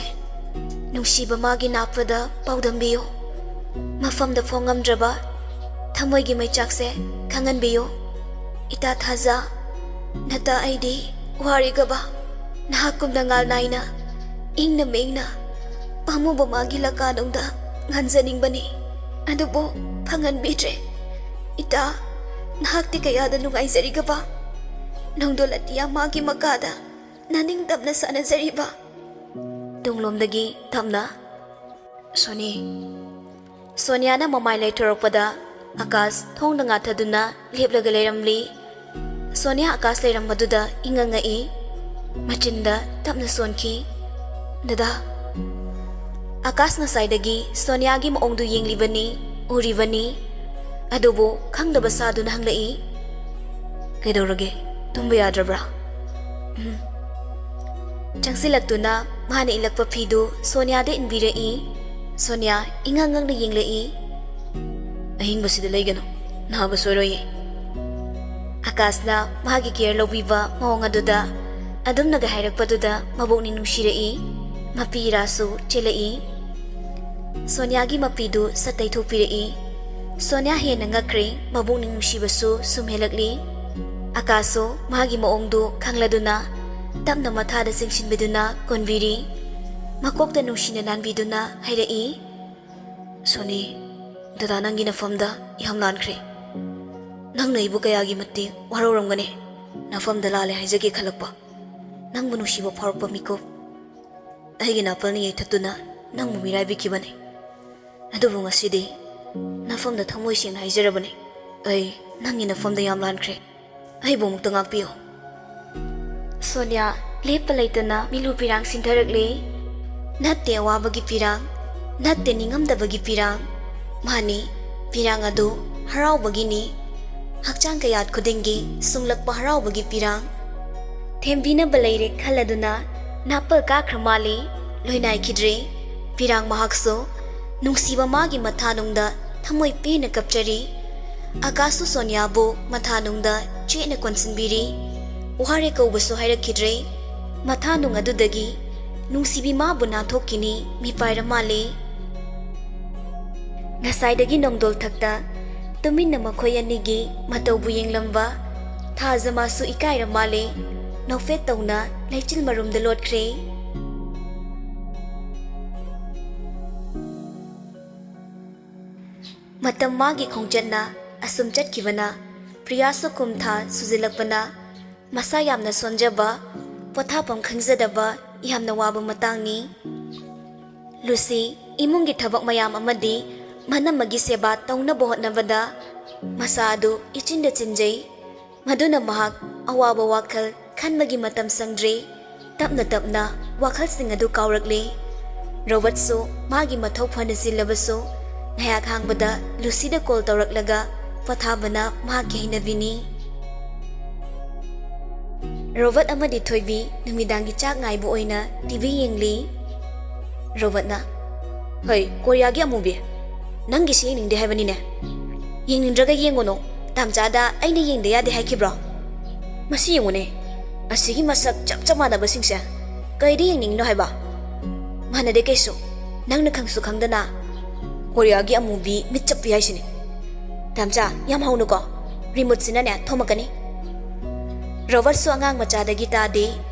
ꯅꯨꯡꯁꯤꯕ ꯃꯥꯒꯤ ꯅꯥꯞꯄꯗ ꯄꯥꯎꯗꯝꯕꯤꯌꯨ꯫ ꯃꯐꯝꯗ ꯐꯣꯡꯉꯝꯗ꯭ꯔꯕ ꯊꯃꯣꯏꯒꯤ ꯃꯩꯆꯥꯛꯁꯦ ꯈꯪꯍꯟꯕꯤꯌꯨ꯫ ꯏꯇꯥ ꯊꯥꯖ, ꯅꯇꯥ ꯑꯩꯗꯤ ꯋꯥꯔꯤꯒꯕ ꯅꯍꯥꯛꯀꯨꯝꯅ ꯉꯥꯜ ꯅꯥꯏꯅ, ꯏꯪꯅ ꯃꯦꯡꯅ ꯄꯥꯝꯃꯨꯕ ꯃꯥꯒꯤ ꯂꯀꯥꯅꯨꯡꯗ ꯉꯟꯖꯅꯤꯡꯕꯅꯤ꯫ ꯑꯗꯨꯕꯨ ꯐꯪꯍꯟꯕꯤꯗ꯭ꯔꯦ꯫ ꯏꯇꯥ, ꯅꯍꯥꯛꯇꯤ ꯀꯌꯥꯗ ꯅꯨꯡꯉꯥꯏꯖꯔꯤꯒꯕ? ꯅꯣꯡꯗꯣꯜ ꯑꯇꯤꯌꯥ ꯃꯥꯒꯤ ꯃꯀꯥꯗ ꯅꯅꯤꯡꯇꯝꯅ ꯁꯥꯟꯅꯖꯔꯤꯕ꯫ ꯇꯨꯡꯂꯣꯝꯗꯒꯤ ꯇꯞꯅ, "ꯁꯣꯅꯤ꯫" ꯁꯣꯅꯤꯌꯥꯅ ꯃꯃꯥꯏ ꯂꯩꯊꯣꯔꯛꯄꯗ ꯑꯀꯥꯁ ꯊꯣꯡꯗ ꯉꯥꯊꯗꯨꯅ ꯂꯦꯞꯂꯒ ꯂꯩꯔꯝꯂꯤ꯫ ꯁꯣꯅꯤꯌꯥ ꯑꯀꯥꯁ ꯂꯩꯔꯝꯕꯗꯨꯗ ꯏꯉꯛ ꯉꯛꯏ꯫ ꯃꯆꯤꯟꯗ ꯇꯞꯅ ꯁꯣꯟꯈꯤ, "ꯗꯗꯥ꯫" ꯑꯀꯥꯁ ꯉꯁꯥꯏꯗꯒꯤ ꯁꯣꯅꯤꯌꯥꯒꯤ ꯃꯑꯣꯡꯗꯨ ꯌꯦꯡꯂꯤꯕꯅꯤ, ꯎꯔꯤꯕꯅꯤ꯫ ꯑꯗꯨꯕꯨ ꯈꯪꯗꯕ ꯁꯥꯗꯨꯅ ꯍꯪꯂꯛꯏ, "ꯀꯩꯗꯧꯔꯒꯦ? ꯇꯨꯝꯕ ꯌꯥꯗ꯭ꯔꯕ꯭ꯔꯥ?" ꯎꯝ꯫ ꯆꯪꯁꯤꯜꯂꯛꯇꯨꯅ ꯃꯥꯅ ꯏꯜꯂꯛꯄ ꯐꯤꯗꯨ ꯁꯣꯅꯤꯌꯥꯗ ꯏꯟꯕꯤꯔꯛꯏ꯫ ꯁꯣꯅꯤꯌꯥ ꯏꯉꯛ ꯉꯛꯅ ꯌꯦꯡꯂꯛꯏ꯫ "ꯑꯍꯤꯡꯕꯁꯤꯗ ꯂꯩꯒꯅꯨ, ꯅꯥꯕ ꯁꯣꯏꯔꯣꯏꯌꯦ꯫" ꯑꯀꯥꯁꯅ ꯃꯥꯒꯤ ꯀꯦꯌꯔ ꯂꯧꯕꯤꯕ ꯃꯑꯣꯡ ꯑꯗꯨꯗ ꯑꯗꯨꯝꯅꯒ ꯍꯥꯏꯔꯛꯄꯗꯨꯗ ꯃꯕꯨꯛꯅꯤꯡ ꯅꯨꯡꯁꯤꯔꯛꯏ꯫ ꯃꯄꯤ ꯏꯔꯥꯁꯨ ꯆꯦꯜꯂꯛꯏ꯫ ꯁꯣꯅꯤꯌꯥꯒꯤ ꯃꯄꯤꯗꯨ ꯁꯠ ꯇꯩꯊꯣꯛꯄꯤꯔꯛꯏ꯫ ꯁꯣꯅꯤꯌꯥ ꯍꯦꯟꯅ ꯉꯛꯈ꯭ꯔꯦ, ꯃꯕꯨꯛꯅꯤꯡ ꯅꯨꯡꯁꯤꯕꯁꯨ ꯁꯨꯝ ꯍꯦꯜꯂꯛꯂꯤ꯫ ꯑꯀꯥꯁꯁꯨ ꯃꯥꯒꯤ ꯃꯑꯣꯡꯗꯨ ꯈꯪꯂꯗꯨꯅ ꯇꯞꯅ ꯃꯊꯥꯗ ꯆꯤꯡꯁꯤꯟꯕꯤꯗꯨꯅ ꯀꯣꯟꯕꯤꯔꯤ꯫ ꯃꯀꯣꯛꯇ ꯅꯨꯡꯁꯤꯅ ꯅꯥꯟꯕꯤꯗꯨꯅ ꯍꯥꯏꯔꯛꯏ, "ꯁꯣꯅꯤ, ꯗꯗꯥ ꯅꯪꯒꯤ ꯅꯐꯝꯗ ꯌꯥꯝ ꯂꯥꯟꯈ꯭ꯔꯦ꯫ ꯅꯪꯅ ꯑꯩꯕꯨ ꯀꯌꯥꯒꯤ ꯃꯇꯤꯛ ꯋꯥꯔꯧꯔꯝꯒꯅꯤ꯫ ꯅꯐꯝꯗ ꯂꯥꯜꯂꯦ ꯍꯥꯏꯖꯒꯦ ꯈꯜꯂꯛꯄ, ꯅꯪꯕꯨ ꯅꯨꯡꯁꯤꯕ ꯐꯥꯎꯔꯛꯄ ꯃꯤꯀꯨꯞ꯫ ꯑꯩꯒꯤ ꯅꯥꯄꯜꯅ ꯌꯩꯊꯠꯇꯨꯅ ꯅꯪꯕꯨ ꯃꯤꯔꯥꯏꯕꯤꯈꯤꯕꯅꯤ꯫ ꯑꯗꯨꯕꯨ ꯉꯁꯤꯗꯤ ꯅꯐꯝꯗ ꯊꯃꯣꯏ ꯁꯦꯡꯅ ꯍꯥꯏꯖꯔꯕꯅꯤ, ꯑꯩ ꯅꯪꯒꯤ ꯅꯐꯝꯗ ꯌꯥꯝ ꯂꯥꯟꯈ꯭ꯔꯦ꯫ ꯑꯩꯕꯨ ꯑꯃꯨꯛꯇ ꯉꯥꯛꯄꯤꯌꯨ꯫ ꯁꯣꯅꯤꯌꯥ ꯂꯦꯞꯄ ꯂꯩꯇꯅ ꯃꯤꯂꯨ ꯄꯤꯔꯥꯡ ꯁꯤꯟꯊꯔꯛꯂꯦ꯫ ꯅꯠꯇꯦ ꯑꯋꯥꯕꯒꯤ ꯄꯤꯔꯥꯡ, ꯅꯠꯇꯦ ꯅꯤꯡꯉꯝꯗꯕꯒꯤ ꯄꯤꯔꯥꯡ, ꯃꯥꯅꯤ, ꯄꯤꯔꯥꯡ ꯑꯗꯨ ꯍꯔꯥꯎꯕꯒꯤꯅꯤ꯫ ꯍꯛꯆꯥꯡ ꯀꯌꯥꯠ ꯈꯨꯗꯤꯡꯒꯤ ꯁꯨꯡꯂꯛꯄ ꯍꯔꯥꯎꯕꯒꯤ ꯄꯤꯔꯥꯡ꯫ ꯊꯦꯝꯕꯤꯅꯕ ꯂꯩꯔꯦ ꯈꯜꯂꯗꯨꯅ ꯅꯥꯄꯜ ꯀꯥꯈ꯭ꯔ ꯃꯥꯜꯂꯤ, ꯂꯣꯏꯅꯥꯏꯈꯤꯗ꯭ꯔꯦ꯫ ꯄꯤꯔꯥꯡ ꯃꯍꯥꯛꯁꯨ ꯅꯨꯡꯁꯤꯕ ꯃꯥꯒꯤ ꯃꯊꯥꯅꯨꯡꯗ ꯊꯃꯣꯏ ꯄꯦꯟꯅ ꯀꯞꯆꯔꯤ꯫ ꯑꯀꯥꯁꯁꯨ ꯁꯣꯅꯤꯌꯥꯕꯨ ꯃꯊꯥꯅꯨꯡꯗ ꯆꯦꯠꯅ ꯀꯣꯟꯁꯤꯟꯕꯤꯔꯤ꯫ ꯋꯥꯔꯦ ꯀꯧꯕꯁꯨ ꯍꯥꯏꯔꯛꯈꯤꯗ꯭ꯔꯦ꯫ ꯃꯊꯥꯅꯨꯡ ꯑꯗꯨꯗꯒꯤ ꯅꯨꯡꯁꯤꯕꯤ ꯃꯥꯕꯨ ꯅꯥꯟꯊꯣꯛꯈꯤꯅꯤ ꯃꯤꯄꯥꯏꯔ ꯃꯥꯜꯂꯤ꯫ ꯉꯁꯥꯏꯗꯒꯤ ꯅꯣꯡꯗꯣꯜ ꯊꯛꯇ ꯇꯨꯃꯤꯟꯅ ꯃꯈꯣꯏ ꯑꯅꯤꯒꯤ ꯃꯇꯧꯕꯨ ꯌꯦꯡꯂꯝꯕ ꯊꯥꯖ ꯃꯥꯁꯨ ꯏꯀꯥꯏꯔ ꯃꯥꯜꯂꯤ꯫ ꯅꯣꯛꯐꯦꯠ ꯇꯧꯅ ꯂꯩꯆꯤꯜ ꯃꯔꯨꯝꯗ ꯂꯣꯠꯈ꯭ꯔꯦ꯫ ꯃꯇꯝ ꯃꯥꯒꯤ ꯈꯣꯡꯆꯠꯅ ꯑꯁꯨꯝ ꯆꯠꯈꯤꯕꯅ ꯄ꯭ꯔꯤꯌꯥꯁꯨ ꯀꯨꯝ ꯊꯥ ꯁꯨꯖꯤꯜꯂꯛꯄꯅ ꯃꯁꯥ ꯌꯥꯝꯅ ꯁꯣꯟꯖꯕ, ꯄꯣꯊꯥꯐꯝ ꯈꯪꯖꯗꯕ ꯌꯥꯝꯅ ꯋꯥꯕ ꯃꯇꯥꯡꯅꯤ꯫ ꯂꯨꯁꯤ ꯏꯃꯨꯡꯒꯤ ꯊꯕꯛ ꯃꯌꯥꯝ ꯑꯃꯗꯤ ꯃꯅꯝꯃꯒꯤ ꯁꯦꯕꯥ ꯇꯧꯅꯕ ꯍꯣꯠꯅꯕꯗ ꯃꯁꯥ ꯑꯗꯨ ꯏꯆꯤꯟꯗ ꯆꯤꯟꯖꯩ꯫ ꯃꯗꯨꯅ ꯃꯍꯥꯛ ꯑꯋꯥꯕ ꯋꯥꯈꯜ ꯈꯟꯕꯒꯤ ꯃꯇꯝ ꯁꯪꯗ꯭ꯔꯦ꯫ ꯇꯞꯅ ꯇꯞꯅ ꯋꯥꯈꯜꯁꯤꯡ ꯑꯗꯨ ꯀꯥꯎꯔꯛꯂꯦ꯫ ꯔꯣꯕꯔꯠꯁꯨ ꯃꯥꯒꯤ ꯃꯊꯧ ꯐꯅ ꯆꯤꯜꯂꯕꯁꯨ ꯉꯥꯏꯍꯥꯛ ꯍꯥꯡꯕꯗ ꯂꯨꯁꯤꯗ ꯀꯣꯜ ꯇꯧꯔꯛꯂꯒ ꯄꯣꯊꯥꯕꯅ ꯃꯍꯥꯛꯀꯤ ꯍꯩꯅꯕꯤꯅꯤ꯫ ꯔꯣꯕꯔꯠ ꯑꯃꯗꯤ ꯊꯣꯏꯕꯤ ꯅꯨꯃꯤꯗꯥꯡꯒꯤ ꯆꯥꯛ ꯉꯥꯏꯕ ꯑꯣꯏꯅ ꯇꯤꯚꯤ ꯌꯦꯡꯂꯤ꯫ ꯔꯣꯕꯔꯠꯅ, "ꯍꯩ, ꯀꯣꯔꯤꯌꯥꯒꯤ ꯑꯃꯨꯕꯤ, ꯅꯪꯒꯤꯁꯤ ꯌꯦꯡꯅꯤꯡꯗꯦ ꯍꯥꯏꯕꯅꯤꯅꯦ꯫ ꯌꯦꯡꯅꯤꯡꯗ꯭ꯔꯒ ꯌꯦꯡꯉꯨꯅꯨ, ꯇꯥꯝꯆꯥꯗ ꯑꯩꯅ ꯌꯦꯡꯗ ꯌꯥꯗꯦ ꯍꯥꯏꯈꯤꯕ꯭ꯔꯣ? ꯃꯁꯤ ꯌꯦꯡꯉꯨꯅꯦ, ꯑꯁꯤꯒꯤ ꯃꯁꯛ ꯆꯞ ꯆꯞ ꯃꯥꯟꯅꯕꯁꯤꯡꯁꯦ ꯀꯩꯗ ꯌꯦꯡꯅꯤꯡꯉꯤꯅꯣ ꯍꯥꯏꯕ? ꯃꯥꯟꯅꯗꯦ ꯀꯩꯁꯨ, ꯅꯪꯅ ꯈꯪꯁꯨ ꯈꯪꯗꯅ꯫ ꯀꯣꯔꯤꯌꯥꯒꯤ ꯑꯃꯨꯕꯤ ꯃꯤꯠ ꯆꯞꯄꯤ ꯍꯥꯏꯁꯤꯅꯤ꯫ ꯇꯥꯝꯆꯥ, ꯌꯥꯝ ꯍꯧꯅꯨꯀꯣ, ꯔꯤꯃꯣꯠꯁꯤꯅꯅꯦ ꯊꯣꯝꯃꯛꯀꯅꯤ꯫" ꯔꯣꯕꯔꯠꯁꯨ ꯑꯉꯥꯡ ꯃꯆꯥꯗꯒꯤ ꯇꯥꯗꯦ,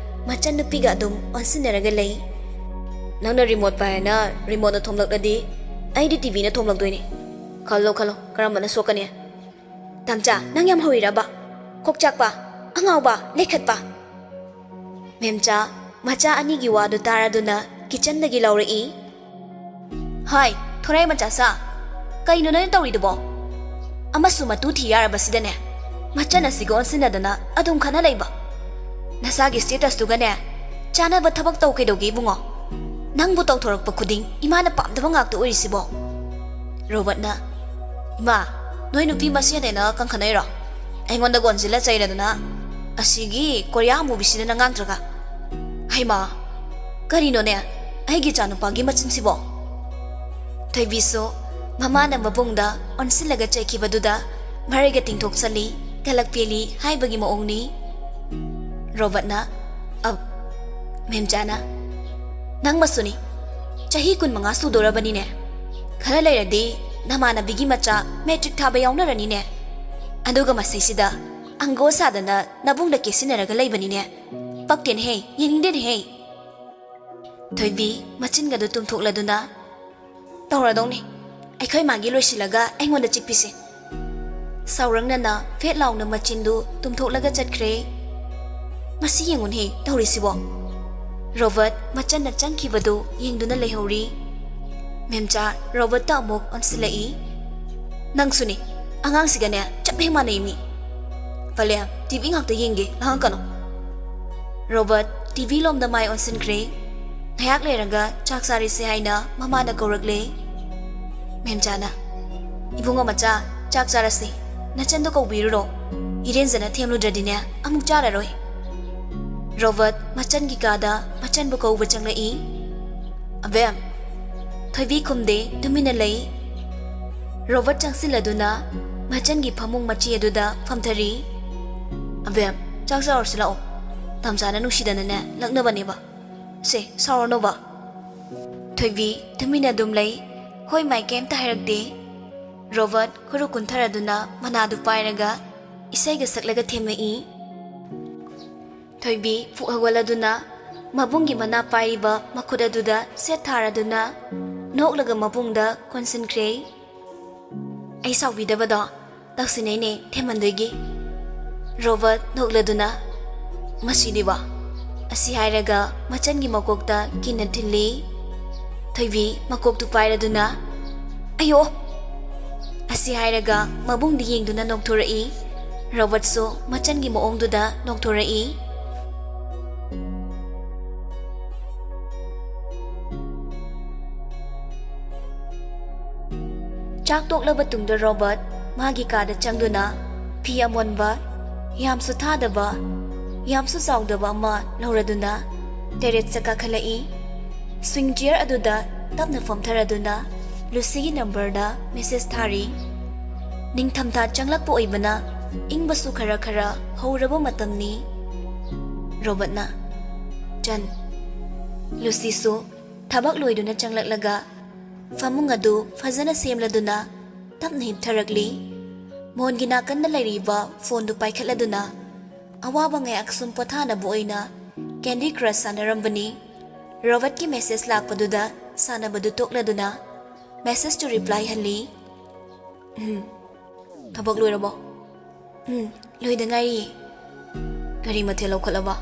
ꯃꯆꯟꯅꯨꯄꯤꯒ ꯑꯗꯨꯝ ꯑꯣꯟꯁꯤꯟꯅꯔꯒ ꯂꯩ꯫ "ꯅꯪꯅ ꯔꯤꯃꯣꯠ ꯄꯥꯏ ꯍꯥꯏꯅ ꯔꯤꯃꯣꯠꯅ ꯊꯣꯝꯂꯛꯂꯗꯤ ꯑꯩꯗꯤ ꯇꯤꯚꯤꯅ ꯊꯣꯝꯂꯛꯇꯣꯏꯅꯤ꯫ ꯈꯜꯂꯣ ꯈꯜꯂꯣ, ꯀꯔꯝꯕꯅ ꯁꯣꯛꯀꯅꯤ?" "ꯇꯝꯆꯥ, ꯅꯪ ꯌꯥꯝ ꯍꯧꯔꯤꯔꯕ? ꯀꯣꯛ ꯆꯥꯛꯄ, ꯑꯉꯥꯎꯕ, ꯂꯩꯈꯠꯄ!" ꯃꯦꯝꯆꯥ ꯃꯆꯥ ꯑꯅꯤꯒꯤ ꯋꯥꯗꯨ ꯇꯥꯔꯗꯨꯅ ꯀꯤꯆꯟꯗꯒꯤ ꯂꯥꯎꯔꯛꯏ꯫ "ꯍꯥꯏ, ꯊꯣꯔꯥꯏ ꯃꯆꯥ ꯁꯥ, ꯀꯩꯅꯣ ꯅꯪꯅ ꯇꯧꯔꯤꯗꯨꯕꯣ? ꯑꯃꯁꯨ ꯃꯇꯨ ꯊꯤ ꯌꯥꯔꯕꯁꯤꯗꯅꯦ, ꯃꯆꯟ ꯑꯁꯤꯒ ꯑꯣꯟꯁꯤꯟꯅꯗꯅ ꯑꯗꯨꯝ ꯈꯠꯅ ꯂꯩꯕ? ꯅꯁꯥꯒꯤ statusꯇꯨꯒꯅꯦ ꯆꯥꯅꯕ ꯊꯕꯛ ꯇꯧ ꯀꯩꯗꯧꯒꯦ, ꯏꯕꯨꯡꯉꯣ? ꯅꯪꯕꯨ ꯇꯧꯊꯣꯔꯛꯄ ꯈꯨꯗꯤꯡ ꯏꯃꯥꯅ ꯄꯥꯝꯗꯕ ꯉꯥꯛꯇ ꯑꯣꯏꯔꯤꯁꯤꯕꯣ?" ꯔꯣꯕꯔꯠꯅ, "ꯏꯃꯥ, ꯅꯣꯏ ꯅꯨꯄꯤ ꯃꯁꯦꯟ ꯍꯦꯟꯅ ꯀꯟꯈꯠꯅꯩꯔꯣ? ꯑꯩꯉꯣꯟꯗ ꯒꯣꯟꯁꯤꯜꯂ ꯆꯩꯔꯗꯅ ꯑꯁꯤꯒꯤ ꯀꯣꯔꯤꯌꯥ ꯑꯃꯨꯕꯤꯁꯤꯗꯅ ꯉꯥꯡꯗ꯭ꯔꯒ? ꯍꯩꯃꯥ, ꯀꯔꯤꯅꯣꯅꯦ ꯑꯩꯒꯤ ꯏꯆꯥꯅꯨꯄꯥꯒꯤ ꯃꯆꯤꯟꯁꯤꯕꯣ?" ꯊꯣꯏꯕꯤꯁꯨ ꯃꯃꯥꯅ ꯃꯕꯨꯡꯗ ꯑꯣꯟꯁꯤꯜꯂꯒ ꯆꯩꯈꯤꯕꯗꯨꯗ ꯃꯔꯩꯒ ꯇꯤꯡꯊꯣꯛꯆꯜꯂꯤ, ꯀꯂꯛ ꯄꯦꯜꯂꯤ ꯍꯥꯏꯕꯒꯤ ꯃꯑꯣꯡꯅꯤ꯫ ꯔꯣꯕꯔꯠꯅ, "ꯑꯞ, ꯃꯦꯝꯆꯥꯅ, ꯅꯪ ꯃꯁꯨꯅꯤ꯫ ꯆꯍꯤ ꯀꯨꯟꯃꯉꯥ ꯁꯨꯗꯣꯔꯕꯅꯤꯅꯦ꯫ ꯈꯔ ꯂꯩꯔꯗꯤ ꯅꯃꯥꯟꯅꯕꯤꯒꯤ ꯃꯆꯥ ꯃꯦꯇ꯭ꯔꯤꯛ ꯊꯥꯕ ꯌꯥꯎꯅꯔꯅꯤꯅꯦ꯫ ꯑꯗꯨꯒ ꯃꯁꯤꯁꯤꯗ ꯑꯪꯒꯣ ꯁꯥꯗꯅ ꯅꯕꯨꯡꯗ ꯀꯦꯁꯤꯟꯅꯔꯒ ꯂꯩꯕꯅꯤꯅꯦ꯫ ꯄꯛꯇꯦꯅꯦꯍꯦ, ꯌꯦꯡꯅꯤꯡꯗꯦꯅꯦꯍꯦ!" ꯊꯣꯏꯕꯤ ꯃꯆꯤꯟꯒꯗꯨ ꯇꯨꯝꯊꯣꯛꯂꯗꯨꯅ, "ꯇꯧꯔꯗꯧꯅꯤ꯫ ꯑꯩꯈꯣꯏ ꯃꯥꯒꯤ ꯂꯣꯏꯁꯤꯜꯂꯒ ꯑꯩꯉꯣꯟꯗ ꯆꯤꯛꯄꯤꯁꯦ꯫" ꯁꯥꯎꯔꯪꯅꯅ ꯐꯦꯠ ꯂꯥꯎꯅ ꯃꯆꯤꯟꯗꯨ ꯇꯨꯝꯊꯣꯛꯂꯒ ꯆꯠꯈ꯭ꯔꯦ꯫ "ꯃꯁꯤ ꯌꯦꯡꯉꯨꯅꯦ ꯇꯧꯔꯤꯁꯤꯕꯣ!" ꯔꯣꯕꯔꯠ ꯃꯆꯟꯅ ꯆꯪꯈꯤꯕꯗꯨ ꯌꯦꯡꯗꯨꯅ ꯂꯩꯍꯧꯔꯤ꯫ ꯃꯦꯝꯆꯥ ꯔꯣꯕꯔꯠꯇ ꯑꯃꯨꯛ ꯑꯣꯟꯁꯤꯜꯂꯛꯏ꯫ "ꯅꯪꯁꯨꯅꯤ, ꯑꯉꯥꯡꯁꯤꯒꯅꯦ ꯆꯞ ꯍꯦꯛ ꯃꯥꯟꯅꯩ ꯃꯤ꯫ ꯄꯂꯦꯝ, TV ꯉꯥꯛꯇ ꯌꯦꯡꯒꯦ, ꯂꯥꯡꯉꯛꯀꯅꯨ꯫" ꯔꯣꯕꯔꯠ TV ꯂꯣꯝꯗ ꯃꯥꯏ ꯑꯣꯟꯁꯤꯟꯈ꯭ꯔꯦ꯫ ꯉꯥꯏꯍꯥꯛ ꯂꯩꯔꯒ ꯆꯥꯛ ꯆꯥꯔꯁꯤ ꯍꯥꯏꯅ ꯃꯃꯥꯅ ꯀꯧꯔꯛꯂꯦ꯫ ꯃꯦꯝꯆꯥꯅ, "ꯏꯕꯨꯡꯉꯣ ꯃꯆꯥ, ꯆꯥꯛ ꯆꯥꯔꯁꯤ꯫ ꯅꯆꯟꯗꯣ ꯀꯧꯕꯤꯔꯨꯔꯣ꯫ ꯏꯔꯦꯟꯖꯅ ꯊꯦꯝꯂꯨꯗ꯭ꯔꯗꯤꯅꯦ ꯑꯃꯨꯛ ꯆꯥꯔꯔꯣꯏ꯫" ꯔꯣꯕꯔꯠ ꯃꯆꯟꯒꯤ ꯀꯥꯗ ꯃꯆꯟꯕꯨ ꯀꯧꯕ ꯆꯪꯂꯛꯏ꯫ "ꯑꯕꯦꯝ!" ꯊꯣꯏꯕꯤ ꯈꯨꯝꯗꯦ, ꯇꯨꯃꯤꯟꯅ ꯂꯩ꯫ ꯔꯣꯕꯔꯠ ꯆꯪꯁꯤꯜꯂꯗꯨꯅ ꯃꯆꯟꯒꯤ ꯐꯃꯨꯡ ꯃꯆꯤ ꯑꯗꯨꯗ ꯐꯝꯊꯔꯤ꯫ "ꯑꯕꯦꯝ, ꯆꯥꯛ ꯆꯥꯔꯨꯔꯁꯤ ꯂꯥꯛꯑꯣ꯫ ꯇꯝꯆꯥꯅ ꯅꯨꯡꯁꯤꯗꯅꯅꯦ ꯂꯛꯅꯕꯅꯦꯕ꯫ ꯁꯦ, ꯁꯥꯎꯔꯅꯣꯕ꯫" ꯊꯣꯏꯕꯤ ꯇꯨꯃꯤꯟꯅ ꯑꯗꯨꯝ ꯂꯩ꯫ ꯍꯣꯏ ꯃꯥꯏ ꯀꯩꯝꯇ ꯍꯥꯏꯔꯛꯇꯦ꯫ ꯔꯣꯕꯔꯠ ꯈꯨꯔꯨ ꯀꯨꯟꯊꯔꯗꯨꯅ ꯃꯅꯥꯗꯨ ꯄꯥꯏꯔꯒ ꯏꯁꯩꯒ ꯁꯛꯂꯒ ꯊꯦꯝꯃꯛꯏ꯫ ꯊꯣꯏꯕꯤ ꯄꯨꯛ ꯍꯧꯒꯠꯂꯗꯨꯅ ꯃꯕꯨꯡꯒꯤ ꯃꯅꯥ ꯄꯥꯏꯔꯤꯕ ꯃꯈꯨꯠ ꯑꯗꯨꯗ ꯁꯦꯠ ꯊꯥꯔꯗꯨꯅ ꯅꯣꯛꯂꯒ ꯃꯕꯨꯡꯗ ꯀꯣꯟꯁꯤꯟꯈ꯭ꯔꯦ꯫ "ꯑꯩ ꯁꯥꯎꯕꯤꯗꯕꯗꯣ ꯇꯧꯁꯤꯟꯅꯩꯅꯦ ꯊꯦꯝꯃꯟꯗꯣꯏꯒꯤ꯫ ꯔꯣꯕꯔꯠ ꯅꯣꯛꯂꯗꯨꯅ, "ꯃꯁꯤꯗꯤꯕ?" ꯑꯁꯤ ꯍꯥꯏꯔꯒ ꯃꯆꯟꯒꯤ ꯃꯀꯣꯛꯇ ꯀꯤꯟꯅ ꯊꯤꯜꯂꯤ꯫ ꯊꯣꯏꯕꯤ ꯃꯀꯣꯛꯇꯨ ꯄꯥꯏꯔꯗꯨꯅ, "ꯑꯌꯣ!" ꯑꯁꯤ ꯍꯥꯏꯔꯒ ꯃꯕꯨꯡꯗ ꯌꯦꯡꯗꯨꯅ ꯅꯣꯛꯊꯣꯔꯛꯏ꯫ ꯔꯣꯕꯔꯠꯁꯨ ꯃꯆꯟꯒꯤ ꯃꯑꯣꯡꯗꯨꯗ ꯅꯣꯛꯊꯣꯔꯛꯏ꯫ ꯆꯥꯛ ꯇꯣꯛꯂꯕ ꯇꯨꯡꯗ ꯔꯣꯕꯔꯠ ꯃꯥꯒꯤ ꯀꯥꯗ ꯆꯪꯗꯨꯅ ꯐꯤ ꯑꯃꯣꯟꯕ, ꯌꯥꯝꯁꯨ ꯊꯥꯗꯕ, ꯌꯥꯝꯁꯨ ꯆꯥꯎꯗꯕ ꯑꯃ ꯂꯧꯔꯗꯨꯅ ꯇꯦꯔꯦꯁꯇ ꯀꯥꯈꯠꯂꯛꯏ꯫ ꯁ꯭ꯋꯤꯡ ꯆꯤꯌꯔ ꯑꯗꯨꯗ ꯇꯞꯅ ꯐꯝꯊꯔꯗꯨꯅ ꯂꯨꯁꯤꯒꯤ ꯅꯝꯕꯔꯗ ꯃꯦꯁꯦꯖ ꯊꯥꯔꯤ꯫ ꯅꯤꯡꯊꯝꯊꯥ ꯆꯪꯂꯛꯄ ꯑꯣꯏꯕꯅ ꯏꯪꯕꯁꯨ ꯈꯔ ꯈꯔ ꯍꯧꯔꯕ ꯃꯇꯝꯅꯤ꯫ ꯔꯣꯕꯔꯠꯅ, "ꯆꯟ꯫" ꯂꯨꯁꯤꯁꯨ ꯊꯕꯛ ꯂꯣꯏꯗꯨꯅ ꯆꯪꯂꯛꯂꯒ ꯐꯃꯨꯡ ꯑꯗꯨ ꯐꯖꯅ ꯁꯦꯝꯂꯗꯨꯅ ꯇꯞꯅ ꯍꯤꯞꯊꯔꯛꯂꯤ꯫ ꯃꯣꯟꯒꯤ ꯅꯥꯀꯟꯗ ꯂꯩꯔꯤꯕ ꯐꯣꯟꯗꯨ ꯄꯥꯏꯈꯠꯂꯗꯨꯅ ꯑꯋꯥꯕ ꯉꯥꯏꯍꯥꯛ ꯁꯨꯝ ꯄꯣꯊꯥꯅꯕ ꯑꯣꯏꯅ ꯀꯦꯟꯗꯤ ꯀ꯭ꯔꯁ ꯁꯥꯟꯅꯔꯝꯕꯅꯤ꯫ ꯔꯣꯕꯔꯠꯀꯤ ꯃꯦꯁꯦꯖ ꯂꯥꯛꯄꯗꯨꯗ ꯁꯥꯟꯅꯕꯗꯨ ꯇꯣꯛꯂꯗꯨꯅ ꯃꯦꯁꯦꯖꯇꯨ ꯔꯤꯄ꯭ꯂꯥꯏ ꯍꯜꯂꯤ꯫ "ꯎꯝ, ꯊꯕꯛ ꯂꯣꯏꯔꯕꯣ?" "ꯎꯝ, ꯂꯣꯏꯗ ꯉꯥꯏꯔꯤꯌꯦ꯫" "ꯀꯔꯤ ꯃꯊꯦꯜ ꯂꯧꯈꯠꯂꯕ?"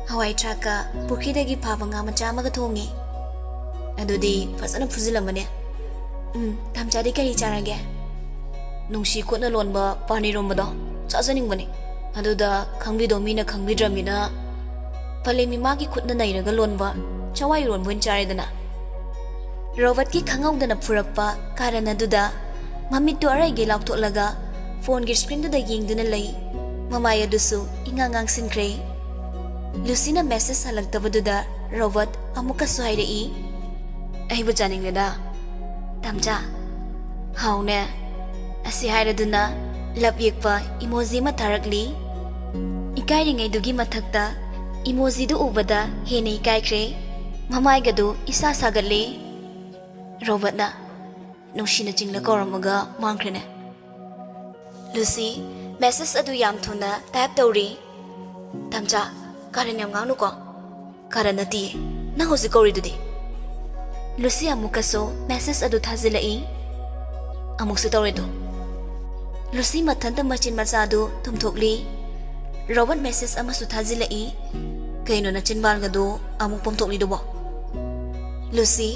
"ꯍꯋꯥꯏ ꯊ꯭ꯔꯥꯛꯀ ꯄꯨꯈ꯭ꯔꯤꯗꯒꯤ ꯐꯥꯕ ꯉꯥ ꯃꯆꯥ ꯑꯃꯒ ꯊꯣꯡꯉꯦ꯫" "ꯑꯗꯨꯗꯤ ꯐꯖꯅ ꯐꯨꯖꯤꯜꯂꯝꯃꯅꯦ꯫" "ꯎꯝ, ꯇꯥꯝꯆꯥꯗꯤ ꯀꯔꯤ ꯆꯥꯔꯒꯦ?" "ꯅꯨꯡꯁꯤ ꯈꯨꯠꯅ ꯂꯣꯟꯕ ꯄꯥꯟ ꯏꯔꯣꯝꯕꯗꯣ ꯆꯥꯖꯅꯤꯡꯕꯅꯤ꯫ ꯑꯗꯨꯗ ꯈꯪꯕꯤꯗꯣ ꯃꯤꯅ ꯈꯪꯕꯤꯗ꯭ꯔꯃꯤꯅ ꯄꯂꯦꯝ ꯏꯃꯥꯒꯤ ꯈꯨꯠꯅ ꯅꯩꯔꯒ ꯂꯣꯟꯕ ꯆꯋꯥꯏ ꯏꯔꯣꯟꯕ ꯑꯣꯏꯅ ꯆꯥꯔꯦꯗꯅ꯫" ꯔꯣꯕꯔꯠꯀꯤ ꯈꯪꯍꯧꯗꯅ ꯐꯨꯔꯛꯄ ꯀꯥꯔꯟ ꯑꯗꯨꯗ ꯃꯃꯤꯠꯇꯨ ꯑꯔꯩꯒꯩ ꯂꯥꯎꯊꯣꯛꯂꯒ ꯐꯣꯟꯒꯤ ꯁ꯭ꯀ꯭ꯔꯤꯟꯗꯨꯗ ꯌꯦꯡꯗꯨꯅ ꯂꯩ꯫ ꯃꯃꯥꯏ ꯑꯗꯨꯁꯨ ꯏꯉꯥꯡ ꯉꯥꯡꯁꯤꯟꯈ꯭ꯔꯦ꯫ ꯂꯨꯁꯤꯅ ꯃꯦꯁꯦꯖ ꯍꯜꯂꯛꯇꯕꯗꯨꯗ ꯔꯣꯕꯔꯠ ꯑꯃꯨꯛꯀꯁꯨ ꯍꯥꯏꯔꯛꯏ, "ꯑꯩꯕꯨ ꯆꯥꯅꯤꯡꯂꯦꯗ, ꯇꯥꯝꯆꯥ꯫" "ꯍꯥꯎꯅꯦ꯫" ꯑꯁꯤ ꯍꯥꯏꯔꯗꯨꯅ ꯂꯞ ꯌꯦꯛꯄ ꯏꯃꯣꯖꯤ ꯑꯃ ꯊꯥꯔꯛꯂꯤ꯫ ꯏꯀꯥꯏꯔꯤꯉꯩꯗꯨꯒꯤ ꯃꯊꯛꯇ ꯏꯃꯣꯖꯤꯗꯨ ꯎꯕꯗ ꯍꯦꯟꯅ ꯏꯀꯥꯏꯈ꯭ꯔꯦ꯫ ꯃꯃꯥꯏꯒꯗꯨ ꯏꯁꯥ ꯁꯥꯒꯠꯂꯦ꯫ ꯔꯣꯕꯔꯠꯅ, "ꯅꯨꯡꯁꯤꯅ ꯆꯤꯡꯂ ꯀꯧꯔꯝꯃꯒ ꯃꯥꯡꯈ꯭ꯔꯦꯅꯦ꯫" ꯂꯨꯁꯤ ꯃꯦꯁꯦꯖ ꯑꯗꯨ ꯌꯥꯝ ꯊꯨꯅ ꯇꯥꯏꯞ ꯇꯧꯔꯤ꯫ "ꯇꯥꯝꯆꯥ, ꯀꯥꯔꯟ ꯌꯥꯝ ꯉꯥꯡꯅꯨꯀꯣ꯫" "ꯀꯥꯔꯟ ꯅꯠꯇꯤꯌꯦ, ꯅꯪ ꯍꯧꯖꯤꯛ ꯀꯧꯔꯤꯗꯨꯗꯤ꯫" ꯂꯨꯁꯤ ꯑꯃꯨꯛꯀꯁꯨ ꯃꯦꯁꯦꯖ ꯑꯗꯨ ꯊꯥꯖꯤꯜꯂꯛꯏ꯫ "ꯑꯃꯨꯛꯁꯨ ꯇꯧꯔꯦꯗꯣ꯫" ꯂꯨꯁꯤ ꯃꯊꯟꯇ ꯃꯆꯤꯟ ꯃꯆꯥꯗꯨ ꯇꯨꯝꯊꯣꯛꯂꯤ꯫ ꯔꯣꯕꯔꯠ ꯃꯦꯁꯦꯖ ꯑꯃꯁꯨ ꯊꯥꯖꯤꯜꯂꯛꯏ꯫ "ꯀꯩꯅꯣ ꯅꯆꯤꯟꯕꯥꯜꯒꯗꯣ ꯑꯃꯨꯛ ꯄꯣꯝꯊꯣꯛꯂꯤꯗꯨꯕꯣ?" ꯂꯨꯁꯤ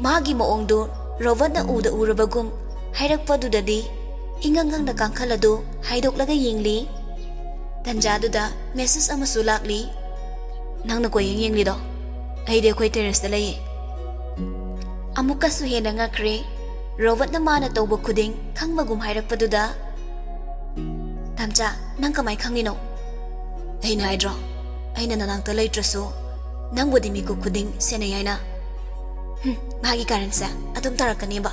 ꯃꯥꯒꯤ ꯃꯑꯣꯡꯗꯨ ꯔꯣꯕꯔꯠꯅ ꯎꯗ ꯎꯔꯕꯒꯨꯝ ꯍꯥꯏꯔꯛꯄꯗꯨꯗꯗꯤ ꯏꯉꯪ ꯉꯪꯅ ꯀꯥꯡꯈꯜ ꯑꯗꯨ ꯍꯥꯏꯗꯣꯛꯂꯒ ꯌꯦꯡꯂꯤ꯫ ꯇꯟꯖꯥꯗꯨꯗ ꯃꯦꯁꯦꯖ ꯑꯃꯁꯨ ꯂꯥꯛꯂꯤ꯫ "ꯅꯪꯅ ꯀꯣꯏꯌꯦꯡ ꯌꯦꯡꯂꯤꯗꯣ? ꯑꯩꯗꯤ ꯑꯩꯈꯣꯏ ꯇꯦꯔꯦꯁꯇ ꯂꯩꯌꯦ꯫" ꯑꯃꯨꯛꯀꯁꯨ ꯍꯦꯟꯅ ꯉꯛꯈ꯭ꯔꯦ꯫ ꯔꯣꯕꯔꯠꯅ ꯃꯥꯅ ꯇꯧꯕ ꯈꯨꯗꯤꯡ ꯈꯪꯕꯒꯨꯝ ꯍꯥꯏꯔꯛꯄꯗꯨꯗ, "ꯇꯝꯆꯥ, ꯅꯪ ꯀꯃꯥꯏ ꯈꯪꯂꯤꯅꯣ?" "ꯑꯩꯅ ꯍꯥꯏꯗ꯭ꯔꯣ, ꯑꯩꯅ ꯅꯅꯥꯛꯇ ꯂꯩꯇ꯭ꯔꯁꯨ ꯅꯪꯕꯨꯗꯤ ꯃꯤꯀꯨꯞ ꯈꯨꯗꯤꯡ ꯁꯦꯟꯅꯩ ꯍꯥꯏꯅ?" "ꯍꯨꯝ, ꯃꯥꯒꯤ ꯀꯥꯔꯟꯁꯦ ꯑꯗꯨꯝ ꯇꯥꯔꯛꯀꯅꯦꯕ꯫"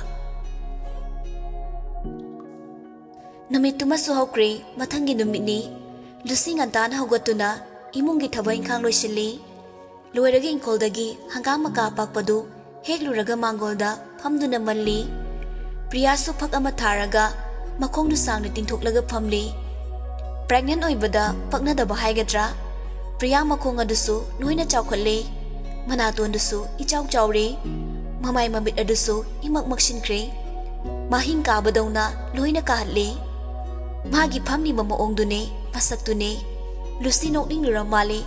ꯅꯨꯃꯤꯠꯇꯨꯃꯁꯨ ꯍꯧꯈ꯭ꯔꯦ꯫ ꯃꯊꯪꯒꯤ ꯅꯨꯃꯤꯠꯅꯤ꯫ ꯂꯨꯁꯤ ꯉꯟꯇꯥꯅ ꯍꯧꯒꯠꯇꯨꯅ ꯏꯃꯨꯡꯒꯤ ꯊꯕꯛ ꯏꯪꯈꯥꯡ ꯂꯣꯏꯁꯤꯜꯂꯤ꯫ ꯂꯣꯏꯔꯒ ꯏꯪꯈꯣꯜꯗꯒꯤ ꯍꯪꯒꯥꯝ ꯃꯀꯥ ꯑꯄꯥꯛꯄꯗꯨ ꯍꯦꯛꯂꯨꯔꯒ ꯃꯥꯡꯒꯣꯜꯗ ꯐꯝꯗꯨꯅ ꯃꯜꯂꯤ꯫ ꯄ꯭ꯔꯤꯌꯥꯁꯨ ꯐꯛ ꯑꯃ ꯊꯥꯔꯒ ꯃꯈꯣꯡꯗꯨ ꯁꯥꯡꯅ ꯇꯤꯡꯊꯣꯛꯂꯒ ꯐꯝꯂꯤ꯫ ꯄ꯭ꯔꯦꯒꯅꯦꯟ ꯑꯣꯏꯕꯗ ꯄꯛꯅꯗꯕ ꯍꯥꯏꯒꯗ꯭ꯔꯥ? ꯄ꯭ꯔꯤꯌꯥ ꯃꯈꯣꯡ ꯑꯗꯨꯁꯨ ꯂꯣꯏꯅ ꯆꯥꯎꯈꯠꯂꯦ꯫ ꯃꯅꯥꯇꯣꯟꯗꯨꯁꯨ ꯏꯆꯥꯎ ꯆꯥꯎꯔꯦ꯫ ꯃꯃꯥꯏ ꯃꯃꯤꯠ ꯑꯗꯨꯁꯨ ꯏꯃꯛ ꯃꯛꯁꯤꯟꯈ꯭ꯔꯦ꯫ ꯃꯍꯤꯡ ꯀꯥꯕꯗꯧꯅ ꯂꯣꯏꯅ ꯀꯥꯍꯠꯂꯦ꯫ ꯃꯥꯒꯤ ꯐꯝꯂꯤꯕ ꯃꯑꯣꯡꯗꯨꯅꯦ, ꯃꯁꯛꯇꯨꯅꯦ꯫ ꯂꯨꯁꯤ ꯅꯣꯛꯅꯤꯡꯂꯨꯔ ꯃꯥꯜꯂꯦ꯫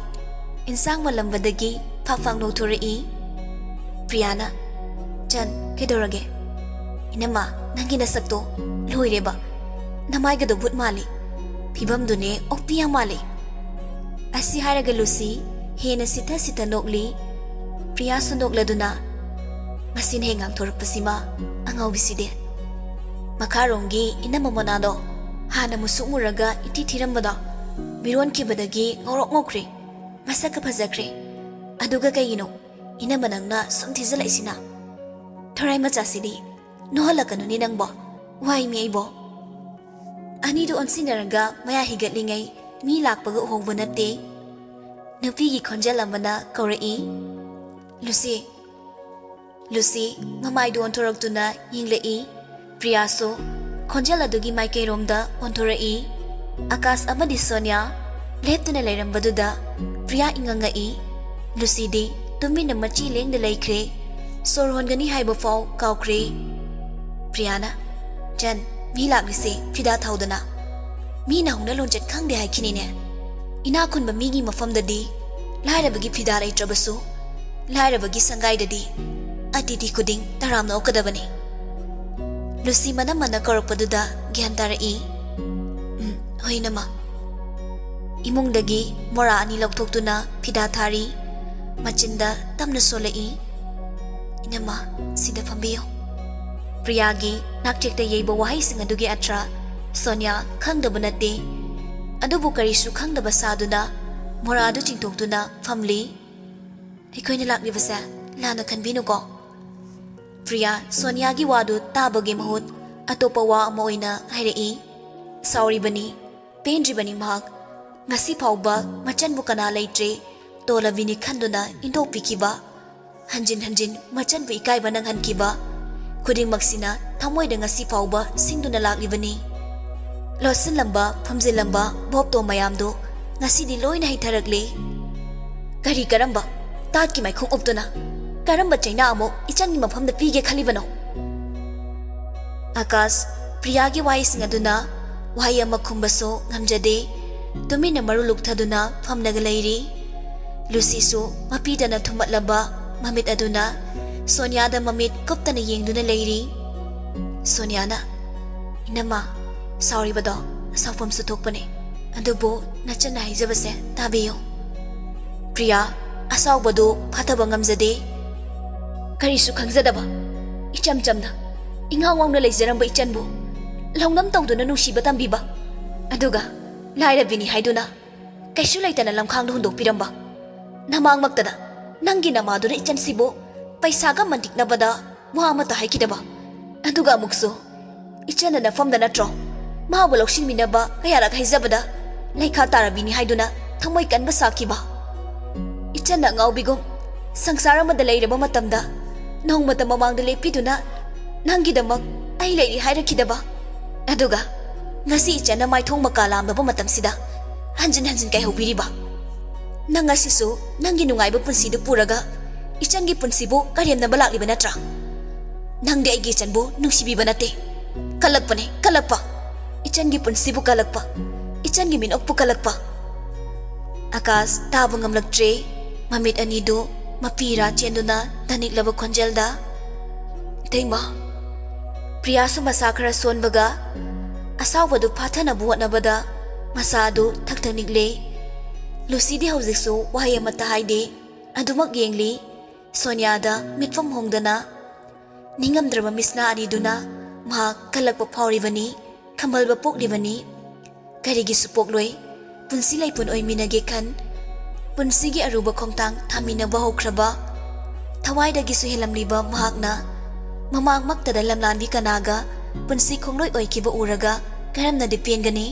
ꯏꯟꯁꯥꯡ ꯃꯜꯂꯝꯕꯗꯒꯤ ꯐꯥꯛ ꯐꯥꯛ ꯅꯣꯛꯊꯣꯔꯛꯏ꯫ ꯄ꯭ꯔꯤꯌꯥꯅ, "ꯆꯟ, ꯀꯩꯗꯧꯔꯒꯦ?" "ꯏꯅꯝꯃ, ꯅꯪꯒꯤ ꯅꯁꯛꯇꯣ ꯂꯣꯏꯔꯦꯕ꯫ ꯅꯃꯥꯏꯒꯗꯣ ꯕꯨꯠ ꯃꯥꯜꯂꯤ꯫ ꯐꯤꯕꯝꯗꯨꯅꯦ ꯑꯣꯛꯄꯤ ꯌꯥꯝ ꯃꯥꯜꯂꯤ꯫" ꯑꯁꯤ ꯍꯥꯏꯔꯒ ꯂꯨꯁꯤ ꯍꯦꯟꯅ ꯁꯤꯊ ꯁꯤꯊ ꯅꯣꯛꯂꯤ꯫ ꯄ꯭ꯔꯤꯌꯥꯁꯨ ꯅꯣꯛꯂꯗꯨꯅ, "ꯃꯁꯤꯅ ꯍꯦꯛ ꯉꯥꯡꯊꯣꯔꯛꯄꯁꯤꯃ ꯑꯉꯥꯎꯕꯤꯁꯤꯗꯤ꯫ ꯃꯈꯥꯔꯣꯝꯒꯤ ꯏꯅꯝꯃ ꯃꯣꯅꯥꯗꯣ ꯍꯥꯟꯅ ꯃꯨꯁꯨꯛ ꯃꯨꯔꯒ ꯏꯊꯤ ꯊꯤꯔꯝꯕꯗꯣ ꯃꯤꯔꯣꯟꯈꯤꯕꯗꯒꯤ ꯉꯧꯔꯣꯛ ꯉꯧꯈ꯭ꯔꯦ꯫ ꯃꯁꯛꯀ ꯐꯖꯈ꯭ꯔꯦ꯫ ꯑꯗꯨꯒ ꯀꯩꯒꯤꯅꯣ ꯏꯅꯝꯃ ꯅꯪꯅ ꯁꯨꯝ ꯊꯤꯖꯤꯜꯂꯛꯏꯁꯤꯅ? ꯊꯣꯔꯥꯏ ꯃꯆꯥꯁꯤꯗꯤ, ꯅꯣꯛꯍꯜꯂꯛꯀꯅꯨꯅꯦ ꯅꯪꯕꯣ꯫ ꯋꯥꯏꯃꯤ ꯑꯩꯕꯣ꯫" ꯑꯅꯤꯗꯨ ꯑꯣꯟꯁꯤꯟꯅꯔꯒ ꯃꯌꯥ ꯍꯤꯒꯠꯂꯤꯉꯩ ꯃꯤ ꯂꯥꯛꯄꯒ ꯎꯍꯧꯕ ꯅꯠꯇꯦ꯫ ꯅꯨꯄꯤꯒꯤ ꯈꯣꯟꯖꯦꯜ ꯑꯃꯅ ꯀꯧꯔꯛꯏ, "ꯂꯨꯁꯤ꯫" ꯂꯨꯁꯤ ꯃꯃꯥꯏꯗꯨ ꯑꯣꯟꯊꯣꯔꯛꯇꯨꯅ ꯌꯦꯡꯂꯛꯏ꯫ ꯄ꯭ꯔꯤꯌꯥꯁꯨ ꯈꯣꯟꯖꯦꯜ ꯑꯗꯨꯒꯤ ꯃꯥꯏꯀꯩꯔꯣꯝꯗ ꯑꯣꯟꯊꯣꯔꯛꯏ꯫ ꯑꯀꯥꯁ ꯑꯃꯗꯤ ꯁꯣꯅꯤꯌꯥ ꯂꯦꯞꯇꯨꯅ ꯂꯩꯔꯝꯕꯗꯨꯗ ꯄ꯭ꯔꯤꯌꯥ ꯏꯉꯪꯉꯛꯏ꯫ ꯂꯨꯁꯤꯗꯤ ꯇꯨꯃꯤꯟꯅ ꯃꯆꯤ ꯂꯦꯡꯗ ꯂꯩꯈ꯭ꯔꯦ꯫ ꯁꯣꯔ ꯍꯣꯟꯒꯅꯤ ꯍꯥꯏꯕ ꯐꯥꯎ ꯀꯥꯎꯈ꯭ꯔꯦ꯫ ꯄ꯭ꯔꯤꯌꯥꯅ, "ꯆꯟ, ꯃꯤ ꯂꯥꯛꯂꯤꯁꯦ ꯐꯤꯗꯥ ꯊꯥꯎꯗꯅ꯫ ꯃꯤꯅ ꯍꯧꯅ ꯂꯣꯟꯆꯠ ꯈꯪꯗꯦ ꯍꯥꯏꯈꯤꯅꯤꯅꯦ꯫ ꯏꯅꯥꯛ ꯈꯨꯟꯕ ꯃꯤꯒꯤ ꯃꯐꯝꯗꯗꯤ ꯂꯥꯏꯔꯕꯒꯤ ꯐꯤꯗꯥ ꯂꯩꯇ꯭ꯔꯕꯁꯨ, ꯂꯥꯏꯔꯕꯒꯤ ꯁꯪꯒꯥꯏꯗꯗꯤ ꯑꯇꯤꯊꯤ ꯈꯨꯗꯤꯡ ꯇꯔꯥꯝꯅ ꯑꯣꯛꯀꯗꯕꯅꯤ꯫ ꯂꯨꯁꯤ ꯃꯅꯝ ꯃꯅ ꯀꯧꯔꯛꯄꯗꯨꯗ ꯒ꯭ꯌꯥꯟ ꯇꯥꯔꯛꯏ꯫ "ꯎꯝ, ꯍꯣꯏ, ꯏꯅꯝꯃ꯫" ꯏꯃꯨꯡꯗꯒꯤ ꯃꯣꯔꯥ ꯑꯅꯤ ꯂꯧꯊꯣꯛꯇꯨꯅ ꯐꯤꯗꯥ ꯊꯥꯔꯤ꯫ ꯃꯆꯤꯟꯗ ꯇꯞꯅ ꯁꯣꯜꯂꯛꯏ, "ꯏꯅꯝꯃ, ꯁꯤꯗ ꯐꯝꯕꯤꯌꯨ꯫" ꯄ꯭ꯔꯤꯌꯥꯒꯤ ꯅꯥꯛꯆꯦꯛꯇ ꯌꯩꯕ ꯋꯥꯍꯩꯁꯤꯡ ꯑꯗꯨꯒꯤ ꯑꯊ꯭ꯔ ꯁꯣꯅꯤꯌꯥ ꯈꯪꯗꯕ ꯅꯠꯇꯦ꯫ ꯑꯗꯨꯕꯨ ꯀꯔꯤꯁꯨ ꯈꯪꯗꯕ ꯁꯥꯗꯨꯅ ꯃꯣꯔꯥꯗꯨ ꯆꯤꯡꯊꯣꯛꯇꯨꯅ ꯐꯝꯂꯤ꯫ "ꯑꯩꯈꯣꯏꯅ ꯂꯥꯛꯂꯤꯕꯁꯦ ꯂꯥꯟꯅ ꯈꯟꯕꯤꯅꯨꯀꯣ꯫" ꯄ꯭ꯔꯤꯌꯥ ꯁꯣꯅꯤꯌꯥꯒꯤ ꯋꯥꯗꯨ ꯇꯥꯕꯒꯤ ꯃꯍꯨꯠ ꯑꯇꯣꯞꯄ ꯋꯥ ꯑꯃ ꯑꯣꯏꯅ ꯍꯥꯏꯔꯛꯏ꯫ "ꯁꯥꯎꯔꯤꯕꯅꯤ, ꯄꯦꯟꯗ꯭ꯔꯤꯕꯅꯤ ꯃꯍꯥꯛ꯫ ꯉꯁꯤ ꯐꯥꯎꯕ ꯃꯆꯟꯕꯨ ꯀꯅꯥ ꯂꯩꯇ꯭ꯔꯦ, ꯇꯣꯂꯕꯤꯅꯤ ꯈꯟꯗꯨꯅ ꯏꯟꯊꯣꯛꯄꯤꯈꯤꯕ, ꯍꯟꯖꯤꯟ ꯍꯟꯖꯤꯟ ꯃꯆꯟꯕꯨ ꯏꯀꯥꯏꯕ ꯅꯪꯍꯟꯈꯤꯕ ꯈꯨꯗꯤꯡꯃꯛꯁꯤꯅ ꯊꯃꯣꯏꯗ ꯉꯁꯤ ꯐꯥꯎꯕ ꯁꯤꯡꯗꯨꯅ ꯂꯥꯛꯂꯤꯕꯅꯤ꯫ ꯂꯣꯠꯁꯤꯜꯂꯝꯕ, ꯐꯨꯝꯖꯤꯜꯂꯝꯕ ꯚꯣꯞꯇꯣ ꯃꯌꯥꯝꯗꯣ ꯉꯁꯤꯗꯤ ꯂꯣꯏꯅ ꯍꯩꯊꯔꯛꯂꯦ꯫ ꯀꯔꯤ ꯀꯔꯝꯕ ꯇꯥꯠꯀꯤ ꯃꯥꯏꯈꯨꯡ ꯎꯞꯇꯨꯅ ꯀꯔꯝꯕ ꯆꯩꯅꯥ ꯑꯃꯨꯛ ꯏꯆꯟꯒꯤ ꯃꯐꯝꯗ ꯄꯤꯒꯦ ꯈꯜꯂꯤꯕꯅꯣ?" ꯑꯥꯀꯥꯁ, ꯄ꯭ꯔꯤꯌꯥꯒꯤ ꯋꯥꯍꯩꯁꯤꯡ ꯑꯗꯨꯅ ꯋꯥꯍꯩ ꯑꯃ ꯈꯨꯝꯕꯁꯨ ꯉꯝꯖꯗꯦ꯫ ꯇꯨꯃꯤꯟꯅ ꯃꯔꯨ ꯂꯨꯛꯊꯗꯨꯅ ꯐꯝꯂꯒ ꯂꯩꯔꯤ꯫ ꯂꯨꯁꯤꯁꯨ ꯃꯄꯤꯗꯅ ꯊꯨꯝꯃꯠꯂꯕ ꯃꯃꯤꯠ ꯑꯗꯨꯅ ꯁꯣꯅꯤꯌꯥꯗ ꯃꯃꯤꯠ ꯀꯨꯞꯇꯅ ꯌꯦꯡꯗꯨꯅ ꯂꯩꯔꯤ꯫ ꯁꯣꯅꯤꯌꯥꯅ, "ꯏꯅꯝꯃ, ꯁꯥꯎꯔꯤꯕꯗꯣ ꯑꯁꯥꯎꯐꯝꯁꯨ ꯊꯣꯛꯄꯅꯦ, ꯑꯗꯨꯕꯨ ꯅꯆꯟꯅ ꯍꯥꯏꯖꯕꯁꯦ ꯇꯥꯕꯤꯌꯨ꯫" ꯄ꯭ꯔꯤꯌꯥ, ꯑꯁꯥꯎꯕꯗꯨ ꯐꯥꯊꯕ ꯉꯝꯖꯗꯦ꯫ "ꯀꯔꯤꯁꯨ ꯈꯪꯖꯗꯕ, ꯏꯆꯝ ꯆꯝꯅ ꯏꯉꯥꯎ ꯉꯥꯎꯅ ꯂꯩꯖꯔꯝꯕ ꯏꯆꯟꯕꯨ ꯂꯧꯅꯝ ꯇꯧꯗꯨꯅ ꯅꯨꯡꯁꯤꯕ ꯇꯝꯕꯤꯕ, ꯑꯗꯨꯒ ꯂꯥꯏꯔꯕꯤꯅꯤ ꯍꯥꯏꯗꯨꯅ ꯀꯩꯁꯨ ꯂꯩꯇꯅ ꯂꯝꯈꯥꯡꯗ ꯍꯨꯟꯗꯣꯛꯄꯤꯔꯝꯕ, ꯅꯃꯥꯡꯃꯛꯇꯗ ꯅꯪꯒꯤ ꯅꯃꯥꯗꯨꯅ ꯏꯆꯟꯁꯤꯕꯨ ꯄꯩꯁꯥꯒ ꯃꯟꯇꯤꯛꯅꯕꯗ ꯋꯥ ꯑꯃꯠꯇ ꯍꯥꯏꯈꯤꯗꯕ, ꯑꯗꯨꯒ ꯑꯃꯨꯛꯁꯨ ꯏꯆꯟꯅ ꯅꯐꯝꯗ ꯅꯠꯇ꯭ꯔꯣ ꯃꯥꯕꯨ ꯂꯧꯁꯤꯟꯃꯤꯟꯅꯕ ꯀꯌꯥꯔꯛ ꯍꯥꯏꯖꯕꯗ ꯂꯩꯈꯥ ꯇꯥꯔꯕꯤꯅꯤ ꯍꯥꯏꯗꯨꯅ ꯊꯃꯣꯏ ꯀꯟꯕ ꯁꯥꯈꯤꯕ? ꯏꯆꯟꯅ ꯑꯉꯥꯎꯕꯤꯒꯨꯝ ꯁꯪꯁꯥꯔ ꯑꯃꯗ ꯂꯩꯔꯕ ꯃꯇꯝꯗ ꯅꯣꯡꯃꯇ ꯃꯃꯥꯡꯗ ꯂꯦꯞꯄꯤꯗꯨꯅ ꯅꯪꯒꯤꯗꯃꯛ ꯑꯩ ꯂꯩꯔꯤ ꯍꯥꯏꯔꯛꯈꯤꯗꯕ, ꯑꯗꯨꯒ ꯉꯁꯤ ꯏꯆꯟꯅ ꯃꯥꯏꯊꯣꯡ ꯃꯀꯥ ꯂꯥꯝꯂꯕ ꯃꯇꯝꯁꯤꯗ ꯍꯟꯖꯤꯟ ꯍꯟꯖꯤꯟ ꯀꯥꯏꯍꯧꯕꯤꯔꯤꯕ? ꯅꯪ ꯉꯁꯤꯁꯨ ꯅꯪꯒꯤ ꯅꯨꯡꯉꯥꯏꯕ ꯄꯨꯟꯁꯤꯗꯨ ꯄꯨꯔꯒ ꯏꯆꯟꯒꯤ ꯄꯨꯟꯁꯤꯕꯨ ꯀꯔꯦꯝꯅꯕ ꯂꯥꯛꯂꯤꯕ ꯅꯠꯇ꯭ꯔꯥ? ꯅꯪꯗꯤ ꯑꯩꯒꯤ ꯏꯆꯟꯕꯨ ꯅꯨꯡꯁꯤꯕꯤꯕ ꯅꯠꯇꯦ꯫ "ꯀꯜꯂꯛꯄꯅꯦ, ꯀꯜꯂꯛꯄ꯫ ꯏꯆꯟꯒꯤ ꯄꯨꯟꯁꯤꯕꯨ ꯀꯜꯂꯛꯄ꯫ ꯏꯆꯟꯒꯤ ꯃꯤꯅꯣꯛꯄꯨ ꯀꯜꯂꯛꯄ꯫" ꯑꯀꯥꯁ ꯇꯥꯕ ꯉꯝꯂꯛꯇ꯭ꯔꯦ꯫ ꯃꯃꯤꯠ ꯑꯅꯤꯗꯨ ꯃꯄꯤꯔꯥ ꯆꯦꯟꯗꯨꯅ ꯅꯅꯤꯛꯂꯕ ꯈꯣꯟꯖꯦꯜꯗ, "ꯏꯇꯩꯃ!" ꯄ꯭ꯔꯤꯌꯥꯁꯨ ꯃꯁꯥ ꯈꯔ ꯁꯣꯟꯕꯒ ꯑꯁꯥꯎꯕꯗꯨ ꯐꯥꯊꯅꯕ ꯍꯣꯠꯅꯕꯗ ꯃꯁꯥ ꯑꯗꯨ ꯊꯛ ꯊꯛ ꯅꯤꯛꯂꯦ꯫ ꯂꯨꯁꯤꯗꯤ ꯍꯧꯖꯤꯛꯁꯨ ꯋꯥꯍꯩ ꯑꯃꯠꯇ ꯍꯥꯏꯗꯦ꯫ ꯑꯗꯨꯃꯛ ꯌꯦꯡꯂꯤ꯫ ꯁꯣꯅꯤꯌꯥꯗ ꯃꯤꯠꯐꯝ ꯍꯣꯡꯗꯅ ꯅꯤꯡꯉꯝꯗ꯭ꯔꯕ ꯃꯤꯠꯁꯅꯥ ꯑꯅꯤꯗꯨꯅ ꯃꯍꯥꯛ ꯀꯜꯂꯛꯄ ꯐꯥꯎꯔꯤꯕꯅꯤ, ꯈꯝꯕꯜꯕ ꯄꯣꯛꯂꯤꯕꯅꯤ꯫ ꯀꯔꯤꯒꯤꯁꯨ ꯄꯣꯛꯂꯣꯏ꯫ ꯄꯨꯟꯁꯤ ꯂꯩꯄꯨꯟ ꯑꯣꯏꯃꯤꯟꯅꯒꯦ ꯈꯟ, ꯄꯨꯟꯁꯤꯒꯤ ꯑꯔꯨꯕ ꯈꯣꯡꯊꯥꯡ ꯊꯥꯃꯤꯟꯅꯕ ꯍꯧꯈ꯭ꯔꯕ, ꯊꯋꯥꯏꯗꯒꯤꯁꯨ ꯍꯦꯜꯂꯝꯂꯤꯕ ꯃꯍꯥꯛꯅ ꯃꯃꯥꯡꯃꯛꯇꯗ ꯂꯝꯂꯥꯟꯕꯤ ꯀꯅꯥꯒ ꯄꯨꯟꯁꯤ ꯈꯣꯡꯂꯣꯏ ꯑꯣꯏꯈꯤꯕ ꯎꯔꯒ ꯀꯔꯝꯅꯗꯤ ꯄꯦꯟꯒꯅꯤ?